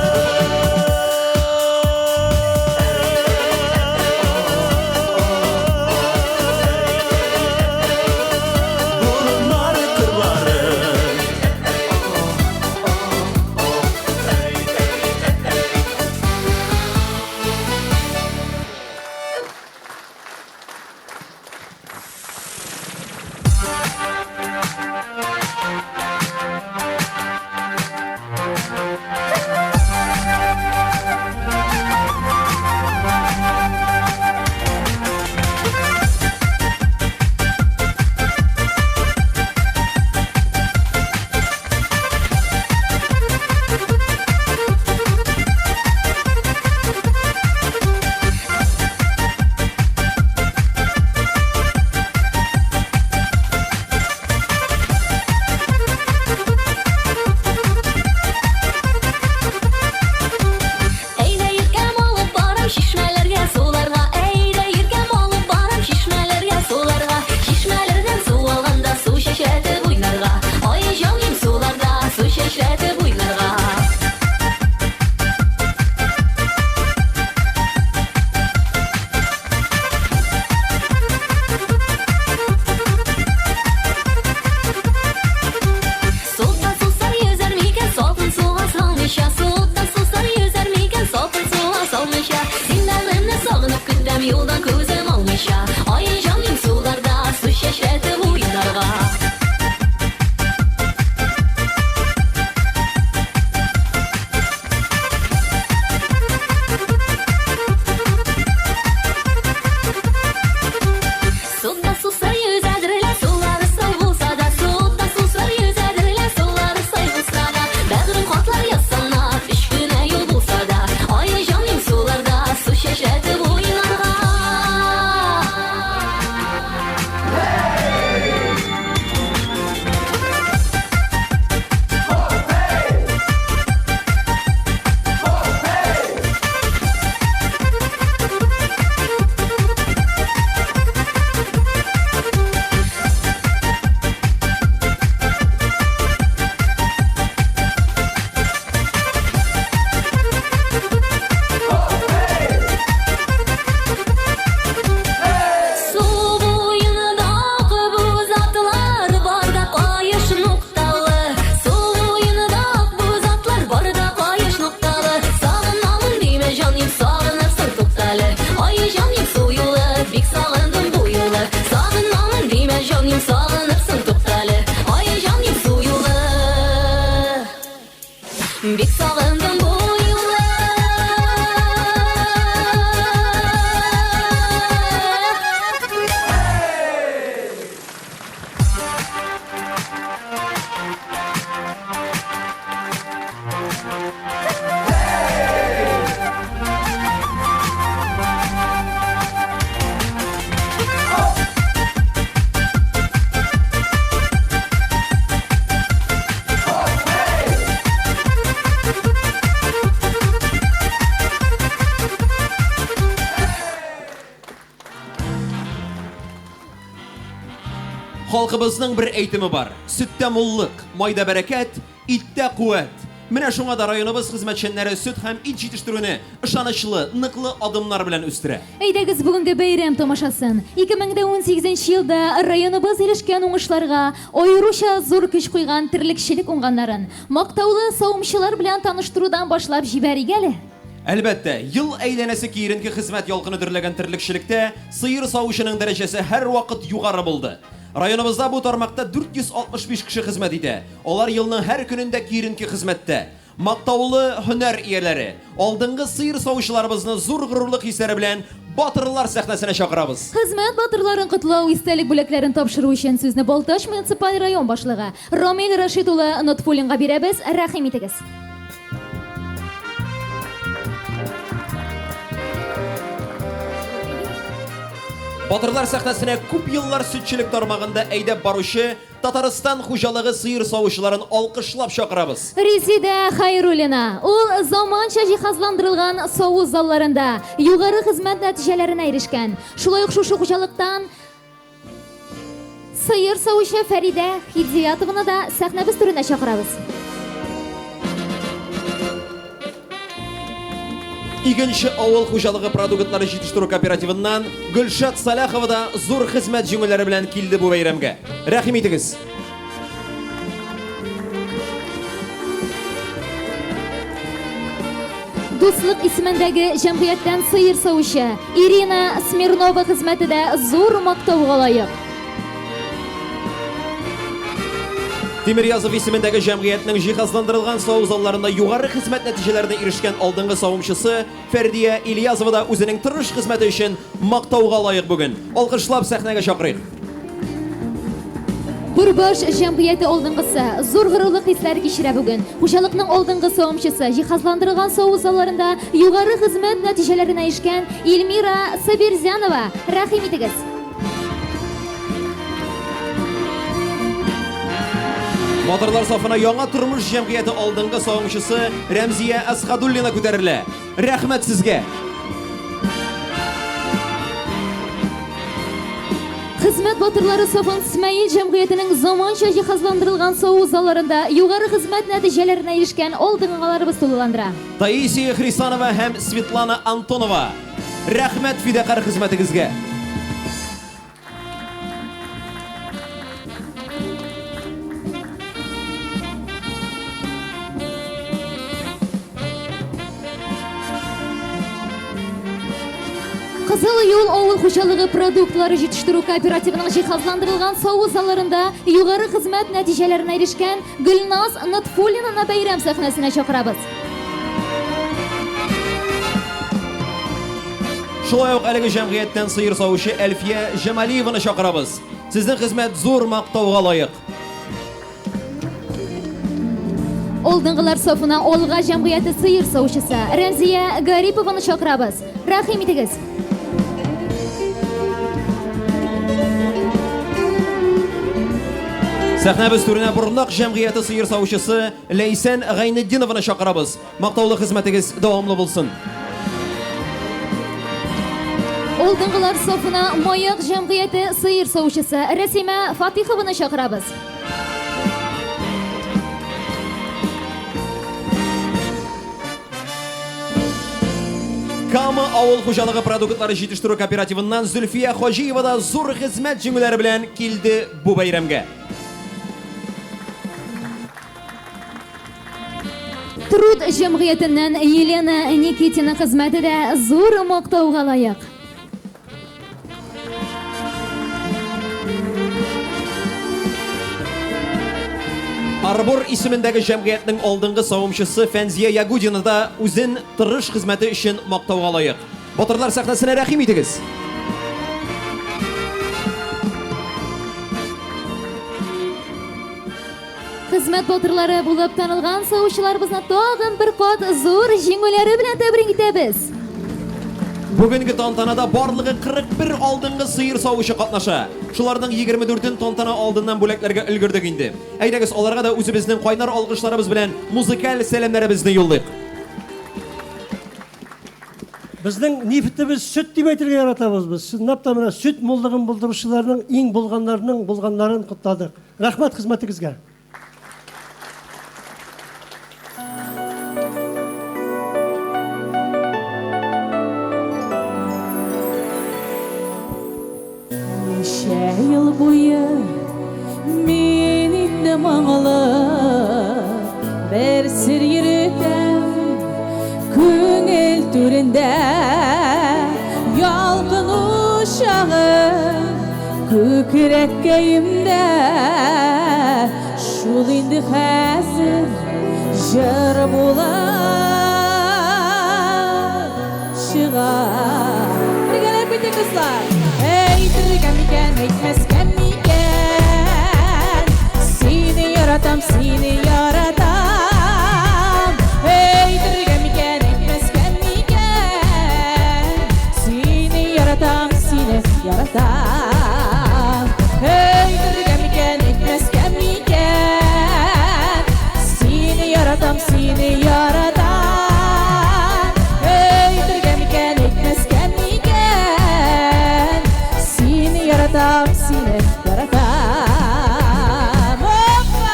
булдым бу юлы. Халкыбызның бер әйтеме бар. Сөттә муллык, майда бәрәкәт, иттә куәт. Менә шуңа да районыбыз хезмәтчәннәре сөт һәм ит җитештерүне ышанычлы, ныклы адымнар белән үстерә. Әйдәгез бүгенге бәйрәм тамашасын. 2018 елда районыбыз ирешкән уңышларга аеруча зур көч куйган терлекчелек уңганнарын мактаулы савымчылар белән таныштырудан башлап җибәрик әле. Әлбәттә, ел әйләнәсе киеренке хезмәт ялкыны дөрләгән терлекчелектә сыер савучының дәрәҗәсе һәрвакыт югары булды. Районыбызда бу тармакта 465 кеше хезмәт итә. Алар елның һәр көнендә киеренке хезмәттә. Мактаулы һөнәр ияләре, алдынгы сыер савучыларыбызны зур горурлык хисләре белән Батырлар сәхнәсенә чакырабыз. Хезмәт батырларын котлау истәлек бүләкләрен тапшыру өчен сүзне Балтач муниципаль район башлыгы Рамил Рәшит улы Нотфуллинга бирәбез, рәхим итегез. Батырлар сәхнәсенә күп еллар сөтчелек тармагында әйдәп баручы Татарстан хуҗалыгы сыер савучыларын алкышлап чакырабыз. Резидә Хәйруллина. Ул заманча җиһазландырылган саву залларында югары хезмәт нәтиҗәләренә ирешкән. Шулай ук шушы хуҗалыктан сыер савучы Фәридә Хидиятованы да сәхнәбез түренә чакырабыз. Игенче авыл хуҗалыгы продуктлары җитештерү кооперативыннан Гөлшат Саляхова да зур хезмәт җиңүләре белән килде бу бәйрәмгә. Рәхим итегез. Дуслык исемендәге җәмгыятьтән сыер савучы Ирина Смирнова хезмәте дә зур мактауга лаек. Тимирязов исемендәге җәмгыятьнең җиһазландырылган саву залларында югары хезмәт нәтиҗәләренә ирешкән алдынгы савымчысы Фәрдия Ильязова да үзенең тырыш хезмәте өчен мактауга лаек бүген. Алкышлап сәхнәгә чакырыйк. Бурбаш җәмгыяте алдынгысы зур горурлык хисләре кичерә бүген. Хуҗалыкның алдынгы савымчысы, җиһазландырылган саву залларында югары хезмәт нәтиҗәләренә ирешкән Эльмира Сабирзянова. Рәхим итегез. Батырлар сафына яңа тормыш җәмгыяте алдынгы савымчысы Рәмзия Әсхадуллина күтәрелә. Рәхмәт сезгә! Хезмәт батырлары сафын Смәел җәмгыятенең заманча җиһазландырылган саву залларында югары хезмәт нәтиҗәләренә ирешкән алдынгыларыбыз тулыландыра. Таисия Хрисанова һәм Светлана Антонова. Рәхмәт фидакарь хезмәтегезгә! Кызыл юл авыл хуҗалыгы продуктлары җитештерү кооперативының җиһазландырылган саву залларында югары хезмәт нәтиҗәләренә ирешкән Гөлназ Нотфуллинаны бәйрәм сәхнәсенә чакырабыз. Шулай ук әлеге җәмгыятьтән сыер савучы Әлфия Җамалиеваны чакырабыз. Сезнең хезмәт зур мактауга лаек. Алдынгылар сафына Алга җәмгыяте сыер савучысы Рәмзия Гарипованы чакырабыз. Рәхим итегез. Сәхнәбез түренә Борнак җәмгыяте сыер савучысы Ләйсән Гайнетдинованы чакырабыз. Мактаулы хезмәтегез дәвамлы булсын. Алдынгылар сафына Маяк җәмгыяте сыер савучысы Рәсимә Фатихованы чакырабыз. Кама авыл хуҗалыгы продуктлары җитештерү кооперативыннан Зөлфия Хаҗиева да зур хезмәт җиңүләре белән килде бу бәйрәмгә. Труд җәмгыятеннән Елена Никитина хезмәте дә зур мактауга лаек. Арбор исемендәге җәмгыятьнең алдынгы савымчысы Фәнзия Ягудина да үзен тырыш хезмәте өчен мактауга лаек. Батырлар сәхнәсенә рәхим итегез! Хезмәт батырлары булып танылган савучыларыбызны тагын бер кат зур җиңүләре белән тәбрик итәбез. Бүгенге тантанада барлыгы 41 алдынгы сыер савучы катнаша. Шуларның 24-ен тантана алдыннан бүләкләргә өлгердек инде. Әйдәгез, аларга да үзебезнең кайнар алкышларыбыз белән музыкаль сәламнәребезне юллыйк. Безнең нефтебез сөт дип әйтергә яратабыз без. Чынлап та менә сөт муллыгын булдыручыларның иң булганнарының булганнарын котладык. Рәхмәт хезмәтегезгә. Ничә ел буе мин инде моңлы бер сер йөртәм күңел түрендә ялкын учагы күкрәккәемдә шул инде хәзер җыр булып чыга. Бергәләп әйтик, дуслар. Әйтергә микән, әйтмәскә микән? Сине яратам, сине яратам. Әйтергә микән, әйтмәскә микән? Сине яратам, сине яратам. Әйтергә микән, әйтмәскә микән? Сине яратам, сине яратам. Әйтергә микән, әйтмәскә микән? Сине яратам, сине яратам. Опа!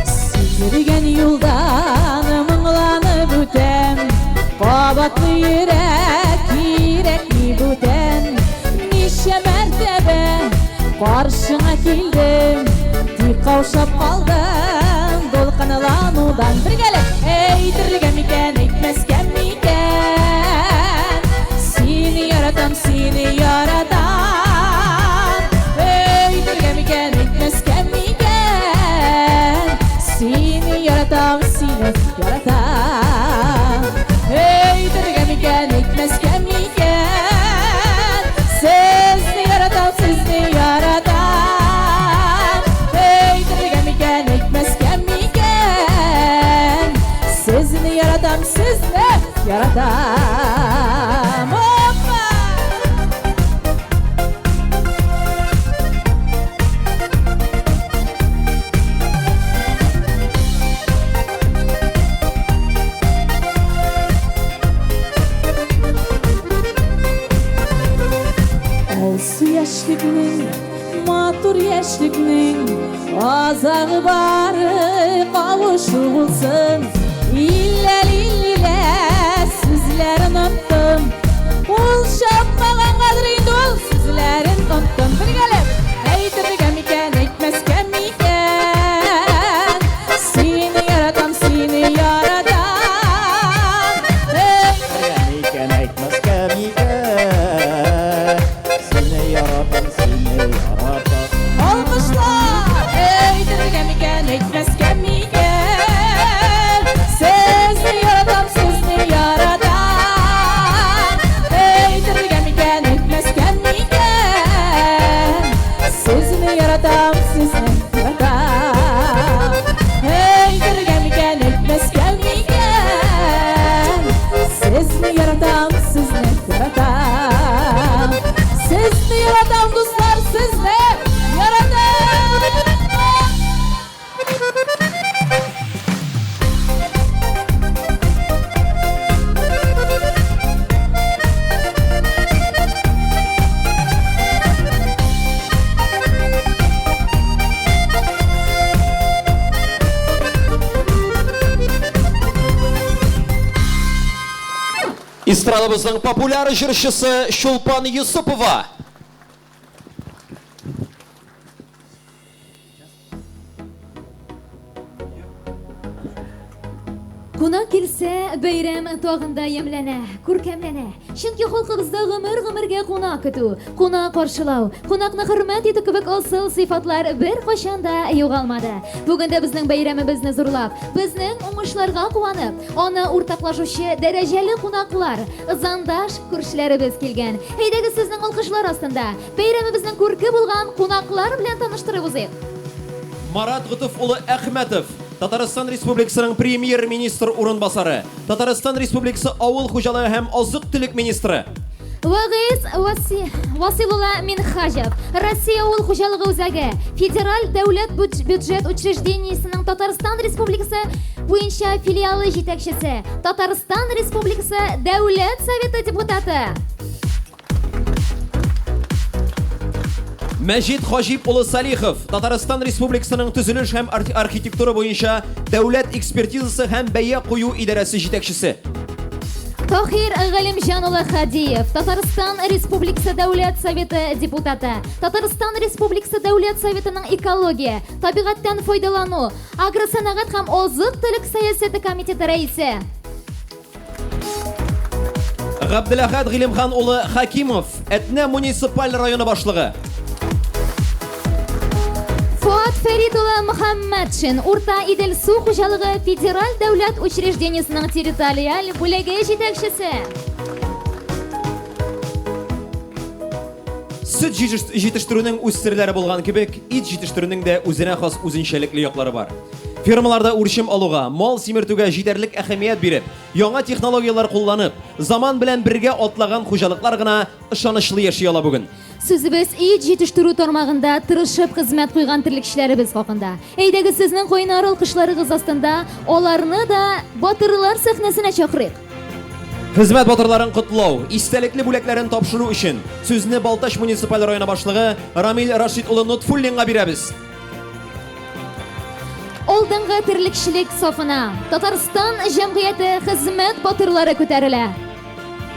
Син йөргән юлдан моңланып үтәм, Кабатлый йөрәк кирәкми бүтән. Ничә мәртәбә каршыңа килдем, Тик каушап калдым дулкынланудан. Бергәләп әйтергә микән, әйтмәскә микән? Сине яратам, сине яратам. Әйтергә микән, әйтмәскә микән? Сине яратам, сине яратам. Әйтергә микән, әйтмәскә микән? Сезне яратам, сезне яратам. Әйтергә микән, әйтмәскә микән? Сезне яратам, сезне яратам. Опа! Алсу яшьлекнең, матур яшьлекнең азагы бары кавышу булсын. Иллә-лиллә сүзләрен оттым. Ул чапмагангадыр инде ул сүзләрен оттым. Бергәләп әйтергә микән, әйтмәскә микән? Сине яратам, сине яратам. Әйтергә микән, әйтмәскә микән? Сине яратам, сине яратам. Алкышлар! Әйтергә микән, әйтмәскә микән? Сезне яратам, сезне яратам. Әйтергә микән, әйтмәскә микән? Сезне яратам, сезне яратам. Әйтергә микән, әйтмәскә микән? Сезне яратам, сезне яратам. Сезне яратам, дуслар, сезне яратам. Эстрадабызның популяр җырчысы Чулпан Юсупова. килсә, бәйрәм тагын да ямьләнә, күркәмләнә. Чөнки халкыбызда гомер-гомергә кунак көтү, кунак каршылау, кунакны хөрмәт итү кебек асыл сыйфатлар беркайчан да югалмады. Бүген дә безнең бәйрәмебезне зурлап, безнең уңышларга куанып, аны уртаклашучы дәрәҗәле кунаклар, ызандаш күршеләребез килгән. Әйдәгез сезнең алкышлар астында бәйрәмебезнең күрке булган кунаклар белән таныштырып узыйк. Марат Готыф улы Әхмәтов, Татарстан Республикасының Премьер-министр урынбасары, Татарстан Республикасы авыл хуҗалыгы һәм азык-төлек министры. Вагыйз Васил улы Минһаҗев, Россия авыл хуҗалыгы үзәге, Федераль дәүләт бюджет учреждениесенең Татарстан Республикасы буенча филиалы җитәкчесе, Татарстан Республикасы Дәүләт Советы депутаты. Мәҗит Хаҗип улы Салихов, Татарстан Республикасының төзелеш һәм архитектура буенча дәүләт экспертизасы һәм бәя кую идарәсе җитәкчесе. Тахир Галимҗан улы Хадиев, Татарстан Республикасы Дәүләт Советы депутаты, Татарстан Республикасы Дәүләт Советының экология, табигатьтән файдалану, агросәнәгать һәм азык-төлек сәясәте комитеты рәисе. Габделәхәт Гыйлемхан улы Хакимов, Әтнә муниципаль районы башлыгы. Фуат Фәрит улы Мөхәммәтшин, Урта Идел су хуҗалыгы федераль дәүләт учреждениесенең территориаль бүлеге җитәкчесе. Сөт җитештерүнең үз серләре булган кебек, ит җитештерүнең дә үзенә хас үзенчәлекле яклары бар. Фермаларда үрчем алуга, мал симертүгә җитәрлек әһәмият биреп, яңа технологияләр кулланып, заман белән бергә атлаган хуҗалыклар гына ышанычлы яши ала бүген. Сүзебез ит җитештерү тармагында тырышып хезмәт куйган терлекчеләребез хакында. Әйдәгез, сезнең кайнар алкышларыгыз астында аларны да батырлар сәхнәсенә чакырыйк. Хезмәт батырларын котлау, истәлекле бүләкләрен тапшыру өчен сүзне Балтач муниципаль районы башлыгы Рамил Рашит улы Нотфуллинга бирәбез. Алдынгы терлекчелек сафына Татарстан җәмгыяте хезмәт батырлары күтәрелә.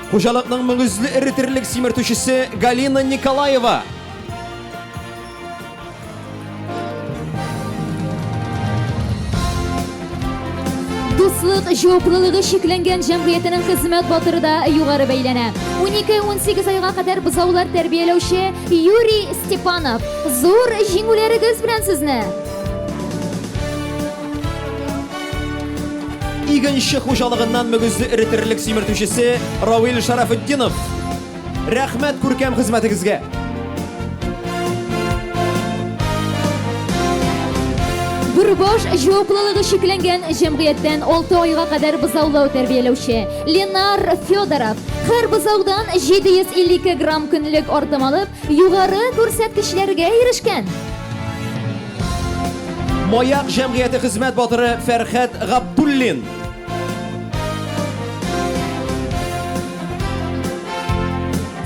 Хуҗалыкның мөгезле эре терлек симертүчесе Галина Николаева. Дуслык җаваплылыгы чикләнгән җәмгыятенең хезмәт батыры да югары бәйләнә. 12-18 айга кадәр бозаулар тәрбияләүче Юрий Степанов. Зур җиңүләрегез белән сезне! Игенче хуҗалыгыннан мөгезле эре терлек симертүчесе Равил Шарафетдинов. Рәхмәт күркәм хезмәтегезгә! Бөрбаш җаваплылыгы чикләнгән җәмгыятьтән 6 айга кадәр бозаулау тәрбияләүче Ленар Федоров һәр бозаудан 752 грамм көнлек артым алып, югары күрсәткечләргә ирешкән. Маяк җәмгыяте хезмәт батыры Фәрхәт Габдуллин.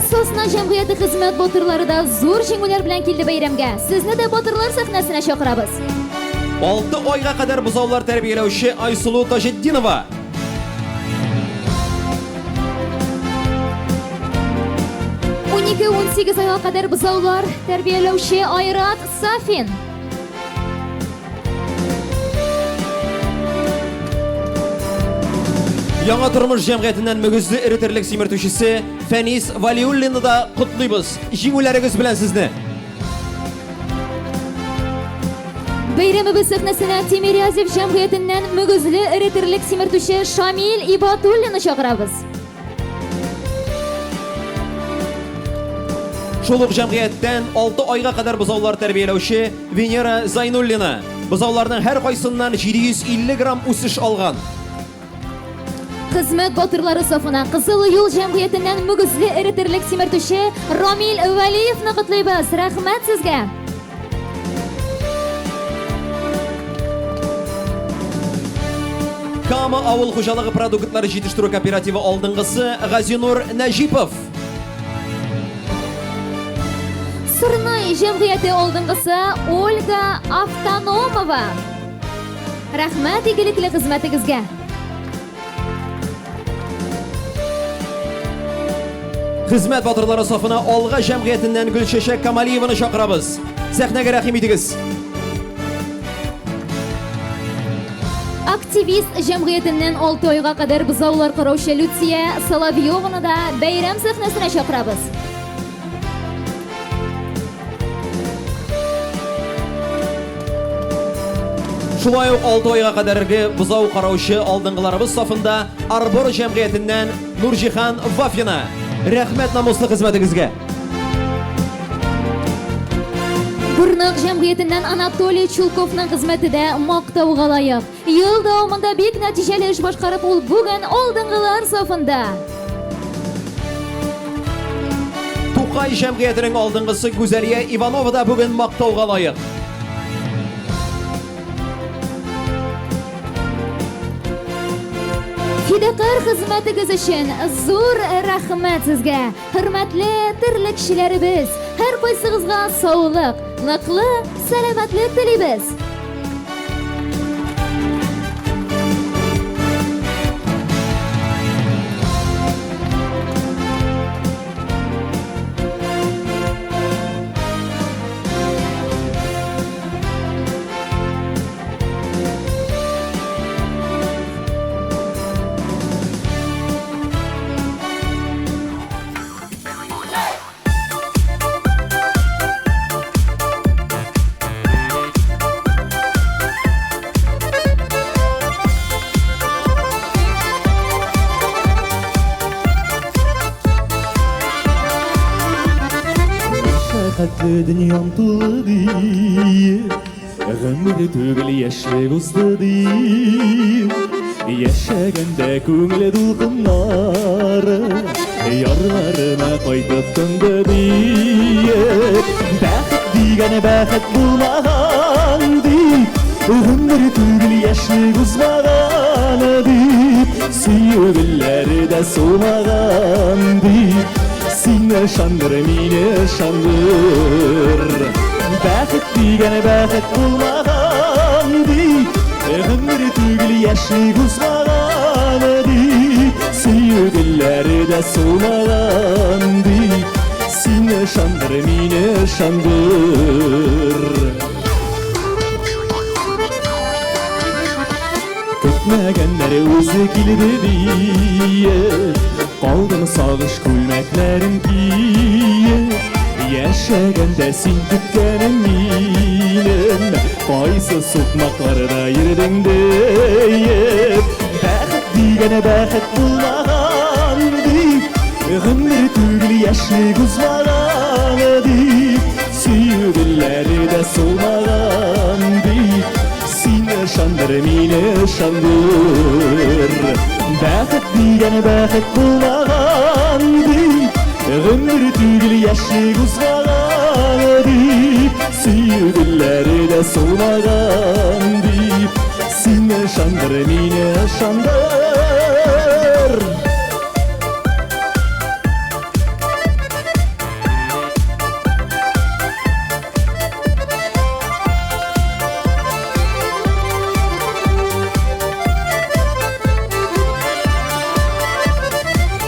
Сосна җәмгыяте хезмәт батырлары да зур җиңүләр белән килде бәйрәмгә. Сезне дә батырлар сәхнәсенә чакырабыз. 6 айга кадәр бозаулар тәрбияләүче Айсылу Таҗетдинова. 12-18 айга кадәр бозаулар тәрбияләүче Айрат Сафин. Яңа тормыш җәмгыятеннән мөгезле эре терлек симертүчесе Фәнис Валиуллинны да котлыйбыз. Җиңүләрегез белән сезне! Бәйрәмебез сәхнәсенә Тимирязев җәмгыятеннән мөгезле эре терлек симертүче Шамил Ибатуллинны чакырабыз. Шул ук җәмгыятьтән 6 айга кадәр бозаулар тәрбияләүче Венера Зайнуллина. Бозауларның һәркайсыннан 750 грамм үсеш алган. Хезмәт батырлары сафына Кызыл юл җәмгыятеннән мөгезле эре терлек симертүче Рамил Вәлиевны котлыйбыз. Рәхмәт сезгә! Кама авыл хуҗалыгы продуктлары җитештерү кооперативы алдынгысы Газинур Нәҗипов. Сырнай җәмгыяте алдынгысы Ольга Автономова. Рәхмәт игелекле хезмәтегезгә. Хезмәт батырлары сафына Алга җәмгыятеннән Гөлчәчәк Камалиеваны чакырабыз. Сәхнәгә рәхим итегез. Актив Активист җәмгыятеннән 6 айга кадәр бозаулар караучы Люция Соловьеваны да бәйрәм сәхнәсенә чакырабыз. Шулай ук 6 айга кадәрге бозау караучы алдынгыларыбыз сафында Арбор җәмгыятеннән Нурҗиһан Вафина. Рәхмәт намуслы хезмәтегезгә. Борнак җәмгыятеннән Анатолий Чулковның хезмәте дә мактауга лаек. Ел дәвамында бик нәтиҗәле эш башкарып, ул бүген алдынгылар сафында. Тукай җәмгыятенең алдынгысы Гүзәлия Иванова да бүген мактауга лаек. Фидакарь хезмәтегез өчен зур рәхмәт сезгә, хөрмәтле терлекчеләребез. Һәркайсыгызга саулык, ныклы сәламәтлек телибез. Мәшәкатьле дөньям тулы ди, Гомер түгел яшьлек узды ди. Яшәгәндә күңел дулкыннары Ярларына кайтып тынды ди. Бәхет дигән бәхет булмаган ди, Гомер түгел яшьлек узмаган ди. Сөю гөлләре дә сулмаган ди. Син ышандыр, мине ышандыр. Бәхет дигән бәхет булмаган ди, Гомер түгел яшьлек узмаган ди. Сөю гөлләре дә сулмаган ди. Син ышандыр, мине ышандыр. Көтмәгәннәр үзе килде диеп, Калдым сагыш күлмәкләрен киеп. Яшәгәндә син көткәнем минем, Кайсы сукмакларда йөрдең диеп. Бәхет дигән бәхет булмаган ди, Гомер түгел яшьлек узмаган ди. Сөю гөлләре дә сулмаган ди. Син ышандыр, мине ышандыр. Бәхет дигән бәхет булмаган ди, Гомер түгел яшьлек узмаган ди. Сөю гөлләре дә сулмаган ди. Син ышандыр, мине ышандыр.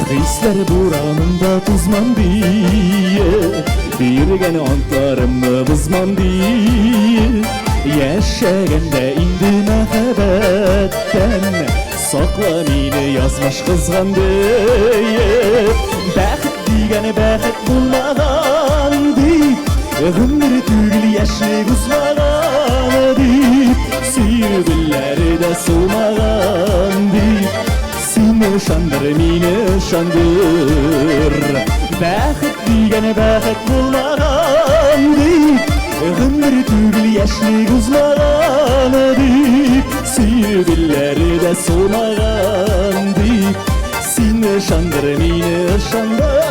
Хисләр буранында тузмам диеп, Биргән антларымны бозмам диеп. Яшәгәндә инде мәхәббәттән Сакла мине язмыш кызган диеп. Бәхет дигән бәхет булмаган ди, Гомер түгел яшьлек узмаган ди. Сөю гөлләре дә сулмаган ди. Син ышандыр, мине ышандыр. Бәхет дигән бәхет булмаган ди, Гомер түгел яшьлек узмаган ди. Сөю гөлләре дә сулмаган ди. Син ышандыр, мине ышандыр.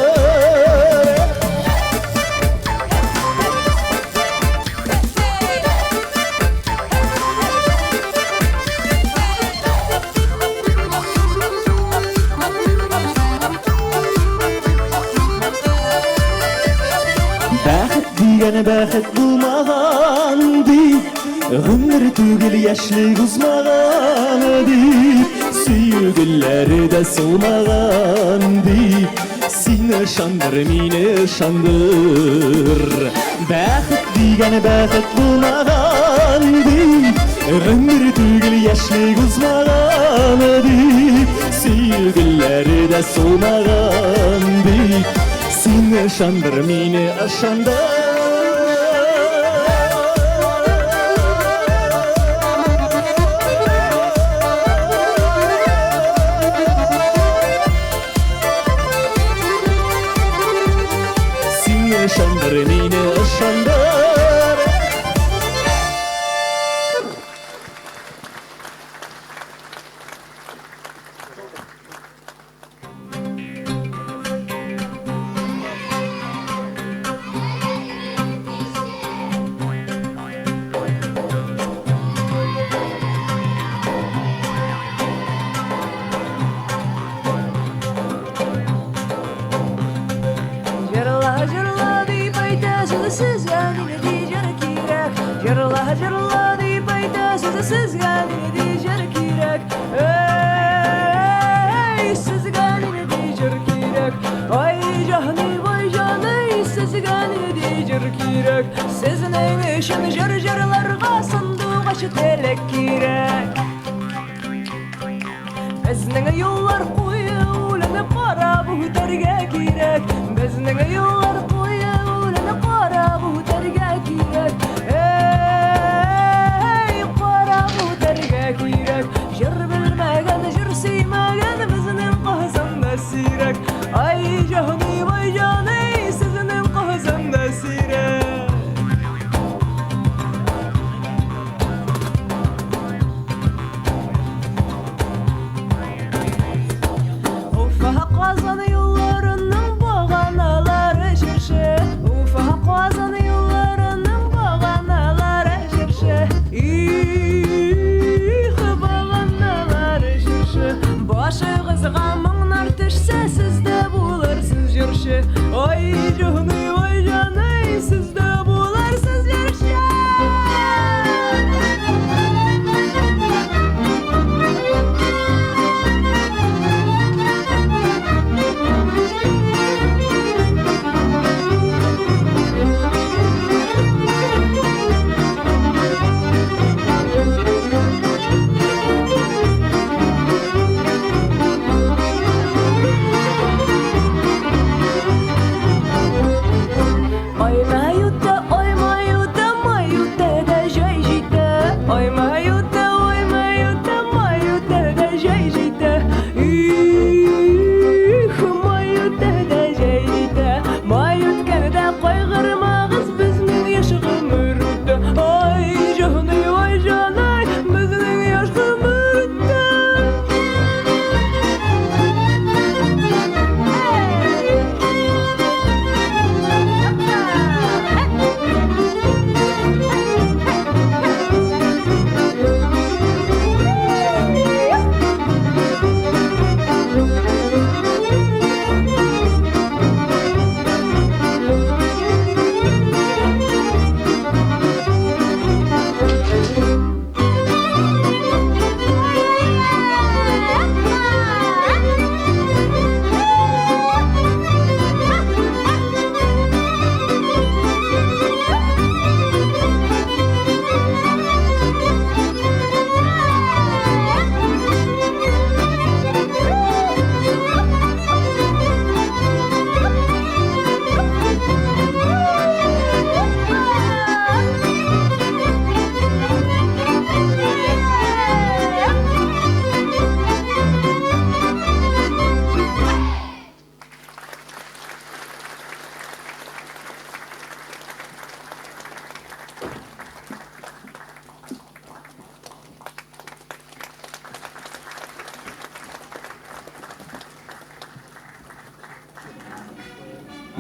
Бәхет дигән бәхет булмаган ди, Гомер түгел яшьлек узмаган ди. Сөю гөлләре дә сулмаган ди. Син ышандыр, мине ышандыр. Бәхет дигән бәхет булмаган ди, Гомер түгел яшьлек узмаган дип, Сөю гөлләре дә сулмаган дип, Син ышандыр мине, ышандыр. Син ышандыр мине, ышандыр. Җырла, җырла дип әйтәсез, сезгә нинди җыр кирәк? Җырла, җырла дип әйтәсез, сезгә нинди җыр кирәк? Эй, сезгә нинди җыр кирәк? Ай, җаный, вай, җаный, сезгә нинди җыр кирәк? Сезнең өчен җыр җырларга сандугач теләк кирәк. Безнең юллар куе үләне карап үтәргә кирәк. Безнең юллар куе үләне карап үтәргә кирәк. Эй, карап үтәргә кирәк. Җыр белмәгән, җыр сөймәгән безнең Казанда сирәк. Ай, җаный, вай, җаный, сезнең Казанда сирәк. Уфа Казан юлларының баганалары чыршы. Уфа Казан юлларының баганалары чыршы. Их, баганалары чыршы. Башыгызга моңнар төшсә, сез дә булырсыз җырчы. Ай, җаный, ай, җаный, сез дә булырсыз җырчы. Ай, маюта, ай, маюта, маюта да җай җитә. Ай, маюта, ай, маюта, маюта да җай җитә. Их, маюта да җай җитә. Май үткәндә кайгырмагыз, безнең яшь гомер үтә. Ай, җаный, ай, җаный, безнең яшь гомер үтә.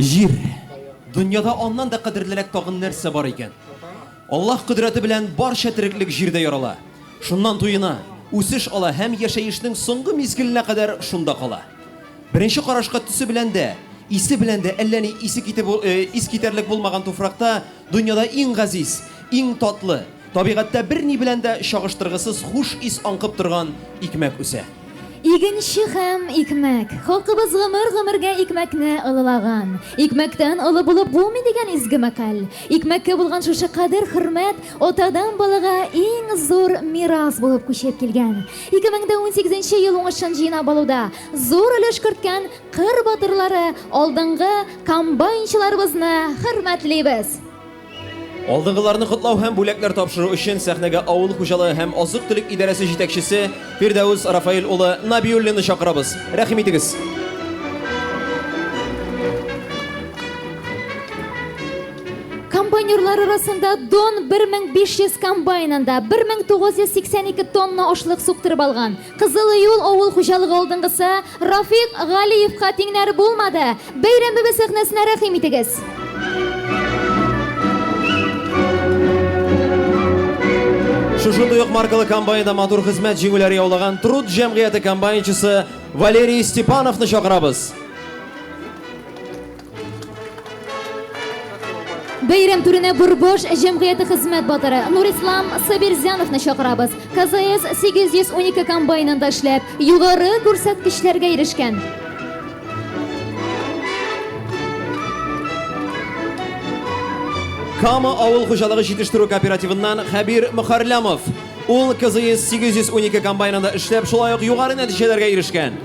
Җир. Дөньяда аннан да кадерлерәк тагын нәрсә бар икән? Аллаһ кодрәте белән барча тереклек җирдә ярала. Шуннан туена, үсеш ала һәм яшәешнең соңгы мизгеленә кадәр шунда кала. Беренче карашка төсе белән дә, исе белән дә әллә ни исе китеп, ис китәрлек булмаган туфракта дөньяда иң газиз, иң татлы, табигатьтә берни белән дә чагыштыргысыз хуш ис аңкып торган икмәк үсә. Игенче һәм икмәк. Халкыбыз гомер-гомергә икмәкне олылаган. Икмәктән олы булып булмый дигән изге мәкаль. Икмәккә булган шушы кадер-хөрмәт атадан балага иң зур мирас булып күчеп килгән. 2018 нче ел уңышын җыйнап алуда зур өлеш керткән кыр батырлары, алдынгы комбайнчыларыбызны хөрмәтлибез. Алдынгыларны котлау һәм бүләкләр тапшыру өчен сәхнәгә авыл хуҗалыгы һәм азык-төлек идарәсе җитәкчесе Фирдәүс Рафаэль улы Набиуллинны чакырабыз. Рәхим итегез. Комбайнерлар арасында Дон 1500 комбайнында 1982 тонна ашлык суктырып алган Кызыл Юл авыл хуҗалыгы алдынгысы Рафик Галиевка тиңнәр булмады. Бәйрәмебез сәхнәсенә рәхим итегез. Шушындый ук маркалы комбайнда матур хезмәт җиңүләре яулаган Труд җәмгыяте комбайнчысы Валерий Степановны чакырабыз. Бәйрәм түренә Борбаш җәмгыяте хезмәт батыры Нурислам Сабирзяновны чакырабыз. КЗС 812 комбайнында эшләп, югары күрсәткечләргә ирешкән. Кама авыл хуҗалыгы җитештерү кооперативыннан Хәбир Мөхәрләмов. Ул КЗС 812 комбайнында эшләп, шулай ук югары нәтиҗәләргә ирешкән.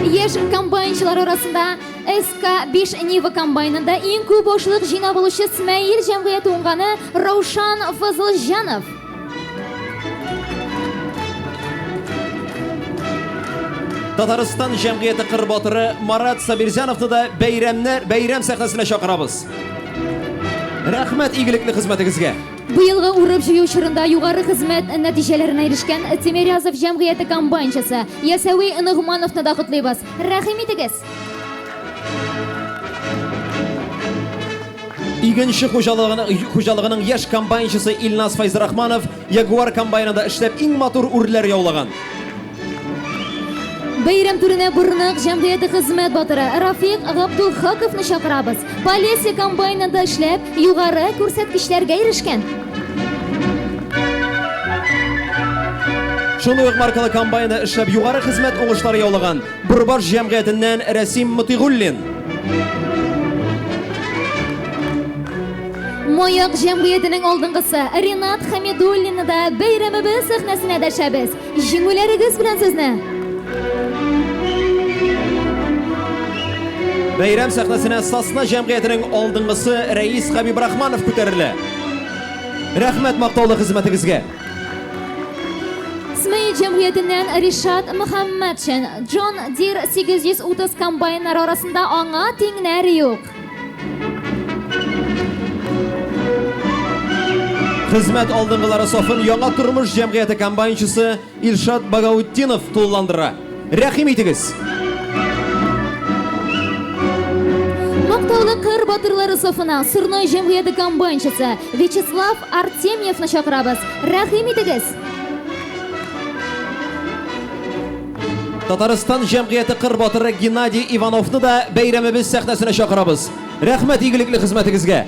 Яшь комбайнчылар арасында СК-5 Нива комбайнында иң күп ашлык җыйнап алучы Смәел җәмгыяте уңганы Раушан Фазылҗанов. Татарстан җәмгыяте кыр батыры Марат Сабирзяновны да бәйрәмнәр, бәйрәм сәхнәсенә чакырабыз. Рәхмәт игелекле хезмәтегезгә. Быелгы урып-җыю чорында югары хезмәт нәтиҗәләренә ирешкән Тимирязев җәмгыяте комбайнчысы Ясәви Ногмановны да котлыйбыз. Рәхим итегез! Игенче хуҗалыгының яшь комбайнчысы Илназ Фәйзрахманов Ягуар комбайнында эшләп иң матур үрләр яулаган. Бәйрәм түренә Борнык җәмгыяте хезмәт батыры Рафик Габдулхаковны чакырабыз. Полесье комбайнында эшләп, югары күрсәткечләргә ирешкән. Шундый ук маркалы комбайнда эшләп югары хезмәт уңышлары яулаган Борбаш җәмгыятеннән Рәсим Мотыйгуллин. Маяк җәмгыятенең алдынгысы Ренат Хәмидуллинны да бәйрәмебез сәхнәсенә дәшәбез. Җиңүләрегез белән сезне! Бәйрәм сәхнәсенә Сосна җәмгыятенең алдынгысы Рәис Хәбибрахманов күтәрелә. Рәхмәт мактаулы хезмәтегезгә. Смей җәмгыятеннән Ришат Мөхәммәтшин, Джон Дир 830 комбайннары арасында аңа тиңнәр юк. Хезмәт алдынгылары сафын Яңа тормыш җәмгыяте комбайнчысы Илшат Багаутдинов тулыландыра. Рәхим итегез! Мактаулы кыр батырлары сафына Сырной җәмгыяте комбайнчысы Вячеслав Артемьевны чакырабыз. Рәхим итегез! Татарстан җәмгыяте кыр батыры Геннадий Ивановны да бәйрәмебез сәхнәсенә чакырабыз. Рәхмәт игелекле хезмәтегезгә.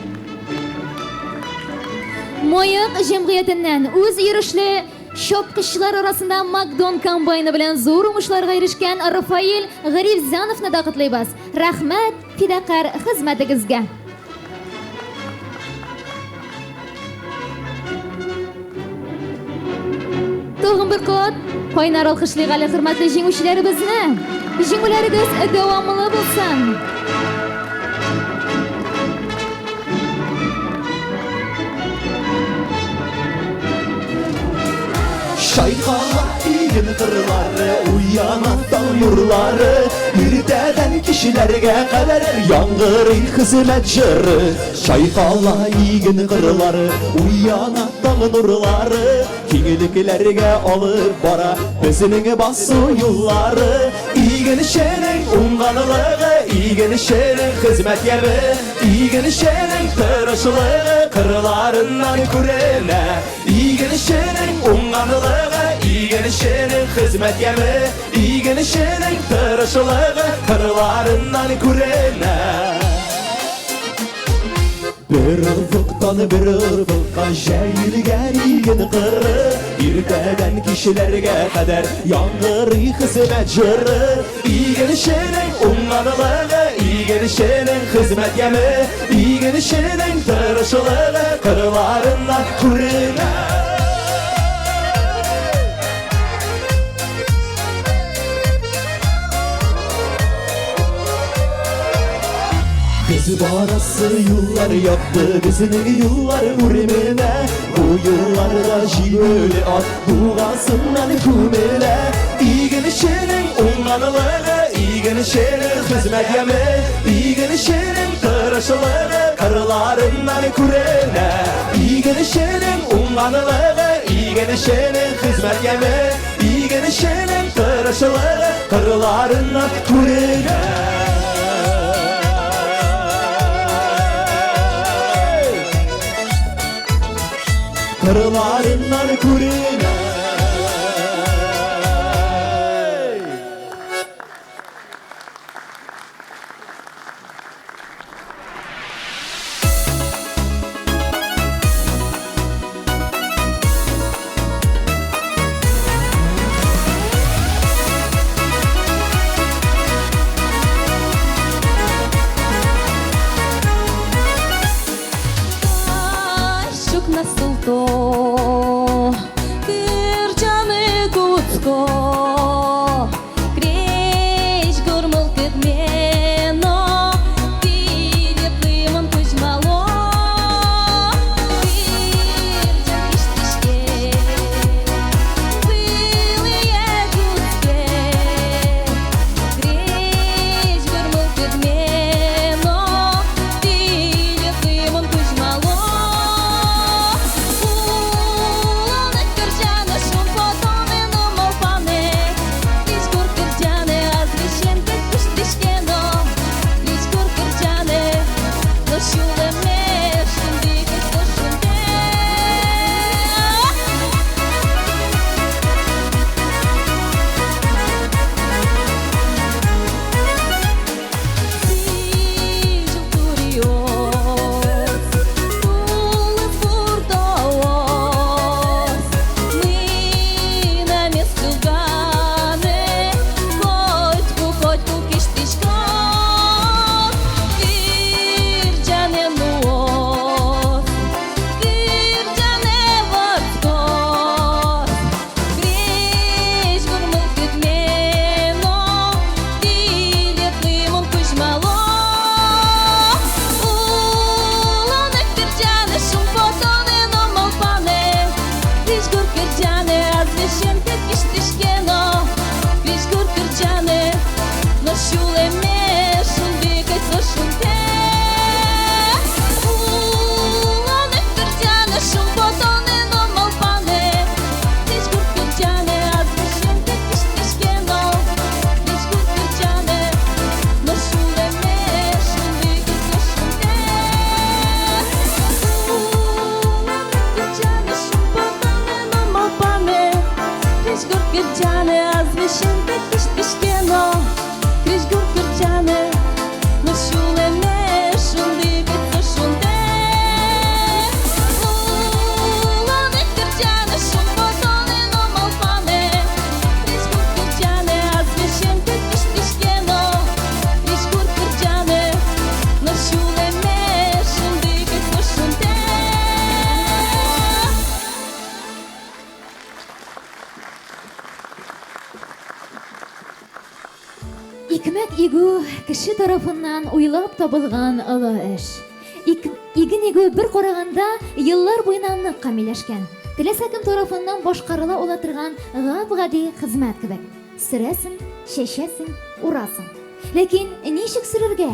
Маяк җәмгыятеннән үз йөрешле чапкычлар арасында Макдон комбайны белән зур уңышларга ирешкән Рафаэль Гарифзяновны да котлыйбыз. Рәхмәт фидакарь хезмәтегезгә. Тагын бер кат кайнар алкышлыйк әле хөрмәтле җиңүчеләребезне. Җиңүләрегез дәвамлы булсын. Чайкала иген кырлары, уяна таң нурлары, Иртәдән кичләргә кадәр яңгырый хезмәт җыры. Чайкала иген кырлары, уяна таң нурлары, Киңлекләргә алып бара безнең басу юллары. Игенченең уңганлыгы, игенченең хезмәт яме, игенченең тырышлыгы кырларыннан күренә. Игенченең уңганлыгы, игенченең хезмәт яме, игенченең тырышлыгы кырларыннан күренә. Бер офыктан бер офыкка җәелгән иген кыры, Иртәдән кичләргә кадәр яңгырый хезмәт җыры. Игенченең уңганлыгы, игенченең хезмәт яме, Игенченең тырышлыгы кырларыннан күренә. Без барасы юллар якты, безнең юллар үрменә. Бу юлларда җигүле ат дугасыннан күмелә. Игенченең уңганлыгы, игенченең хезмәт яме, игенченең тырышлыгы кырларыннан күренә. Игенченең уңганлыгы, игенченең хезмәт яме, игенченең тырышлыгы кырларыннан күренә. Кырларыннан күренә. Икмәк игү кеше тарафыннан уйлап табылган олы эш. Ик, иген игү бер караганда еллар буена нык камилләшкән. Теләсә кем тарафыннан башкарыла ала торган гап-гади хезмәт кебек. Сөрәсең, чәчәсең, урасың. Ләкин ничек сөрергә?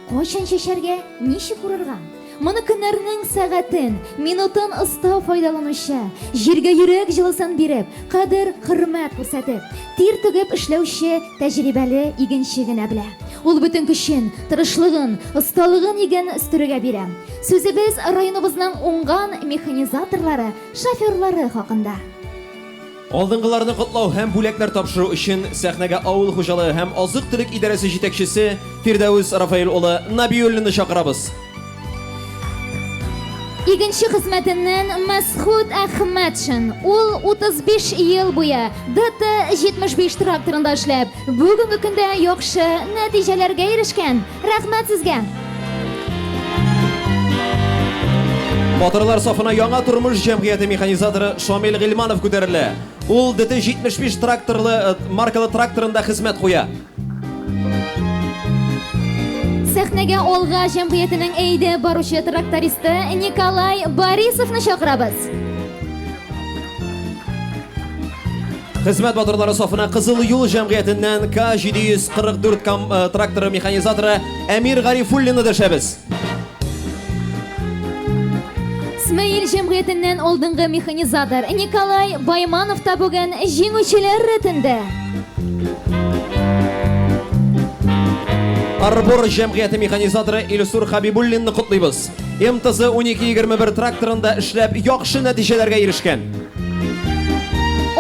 Кайчан чәчәргә, ничек урырга? Моны көннәрнең сәгатен, минутын оста файдаланучы, җиргә йөрәк җылысын биреп, кадер-хөрмәт күрсәтеп, тир түгеп эшләүче тәҗрибәле игенче генә белә. Ул бөтен көчен, тырышлыгын, осталыгын иген үстерүгә бирә. Сүзебез районыбызның уңган механизаторлары, шоферлары хакында. Алдынгыларны котлау һәм бүләкләр тапшыру өчен сәхнәгә авыл хуҗалыгы һәм азык-төлек идарәсе җитәкчесе Фирдәвес Рафаэль улы Набиуллинны чакырабыз. Игенче хезмәтеннән Мәсхүт Әхмәтшин. Ул 35 ел буе ДТ-75 тракторында эшләп, бүгенге көндә яхшы нәтиҗәләргә ирешкән. Рәхмәт сезгә! Батырлар сафына Яңа тормыш җәмгыяте механизаторы Шамил Гыйльманов күтәрелә. Ул ДТ-75 тракторлы э, маркалы тракторында хезмәт куя. Сәхнәгә Алга җәмгыятенең әйдәп баручы трактористы Николай Борисовны чакырабыз. Хезмәт батырлары сафына Кызыл юл җәмгыятеннән К-744 кам, э, тракторы механизаторы Әмир Гарифуллинны дәшәбез. Смәел җәмгыятеннән алдынгы механизатор Николай Байманов та бүген җиңүчеләр рәтендә. Арбор җәмгыяте механизаторы Илсур Хабибуллинны котлыйбыз. МТЗ 1221 тракторында эшләп яхшы нәтиҗәләргә ирешкән.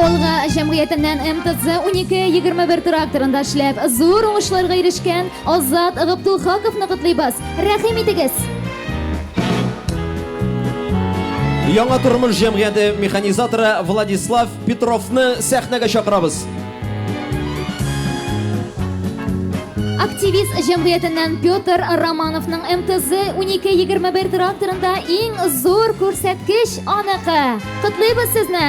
Алга җәмгыятеннән МТЗ 1221 тракторында эшләп зур уңышларга ирешкән Азат Габдулхаковны котлыйбыз. Рәхим итегез! Яңа тормыш җәмгыяте механизаторы Владислав Петровны сәхнәгә чакырабыз. Активист җәмгыятеннән Петр Романовның МТЗ 1221 тракторында иң зур күрсәткеч аныкы. Котлыйбыз сезне!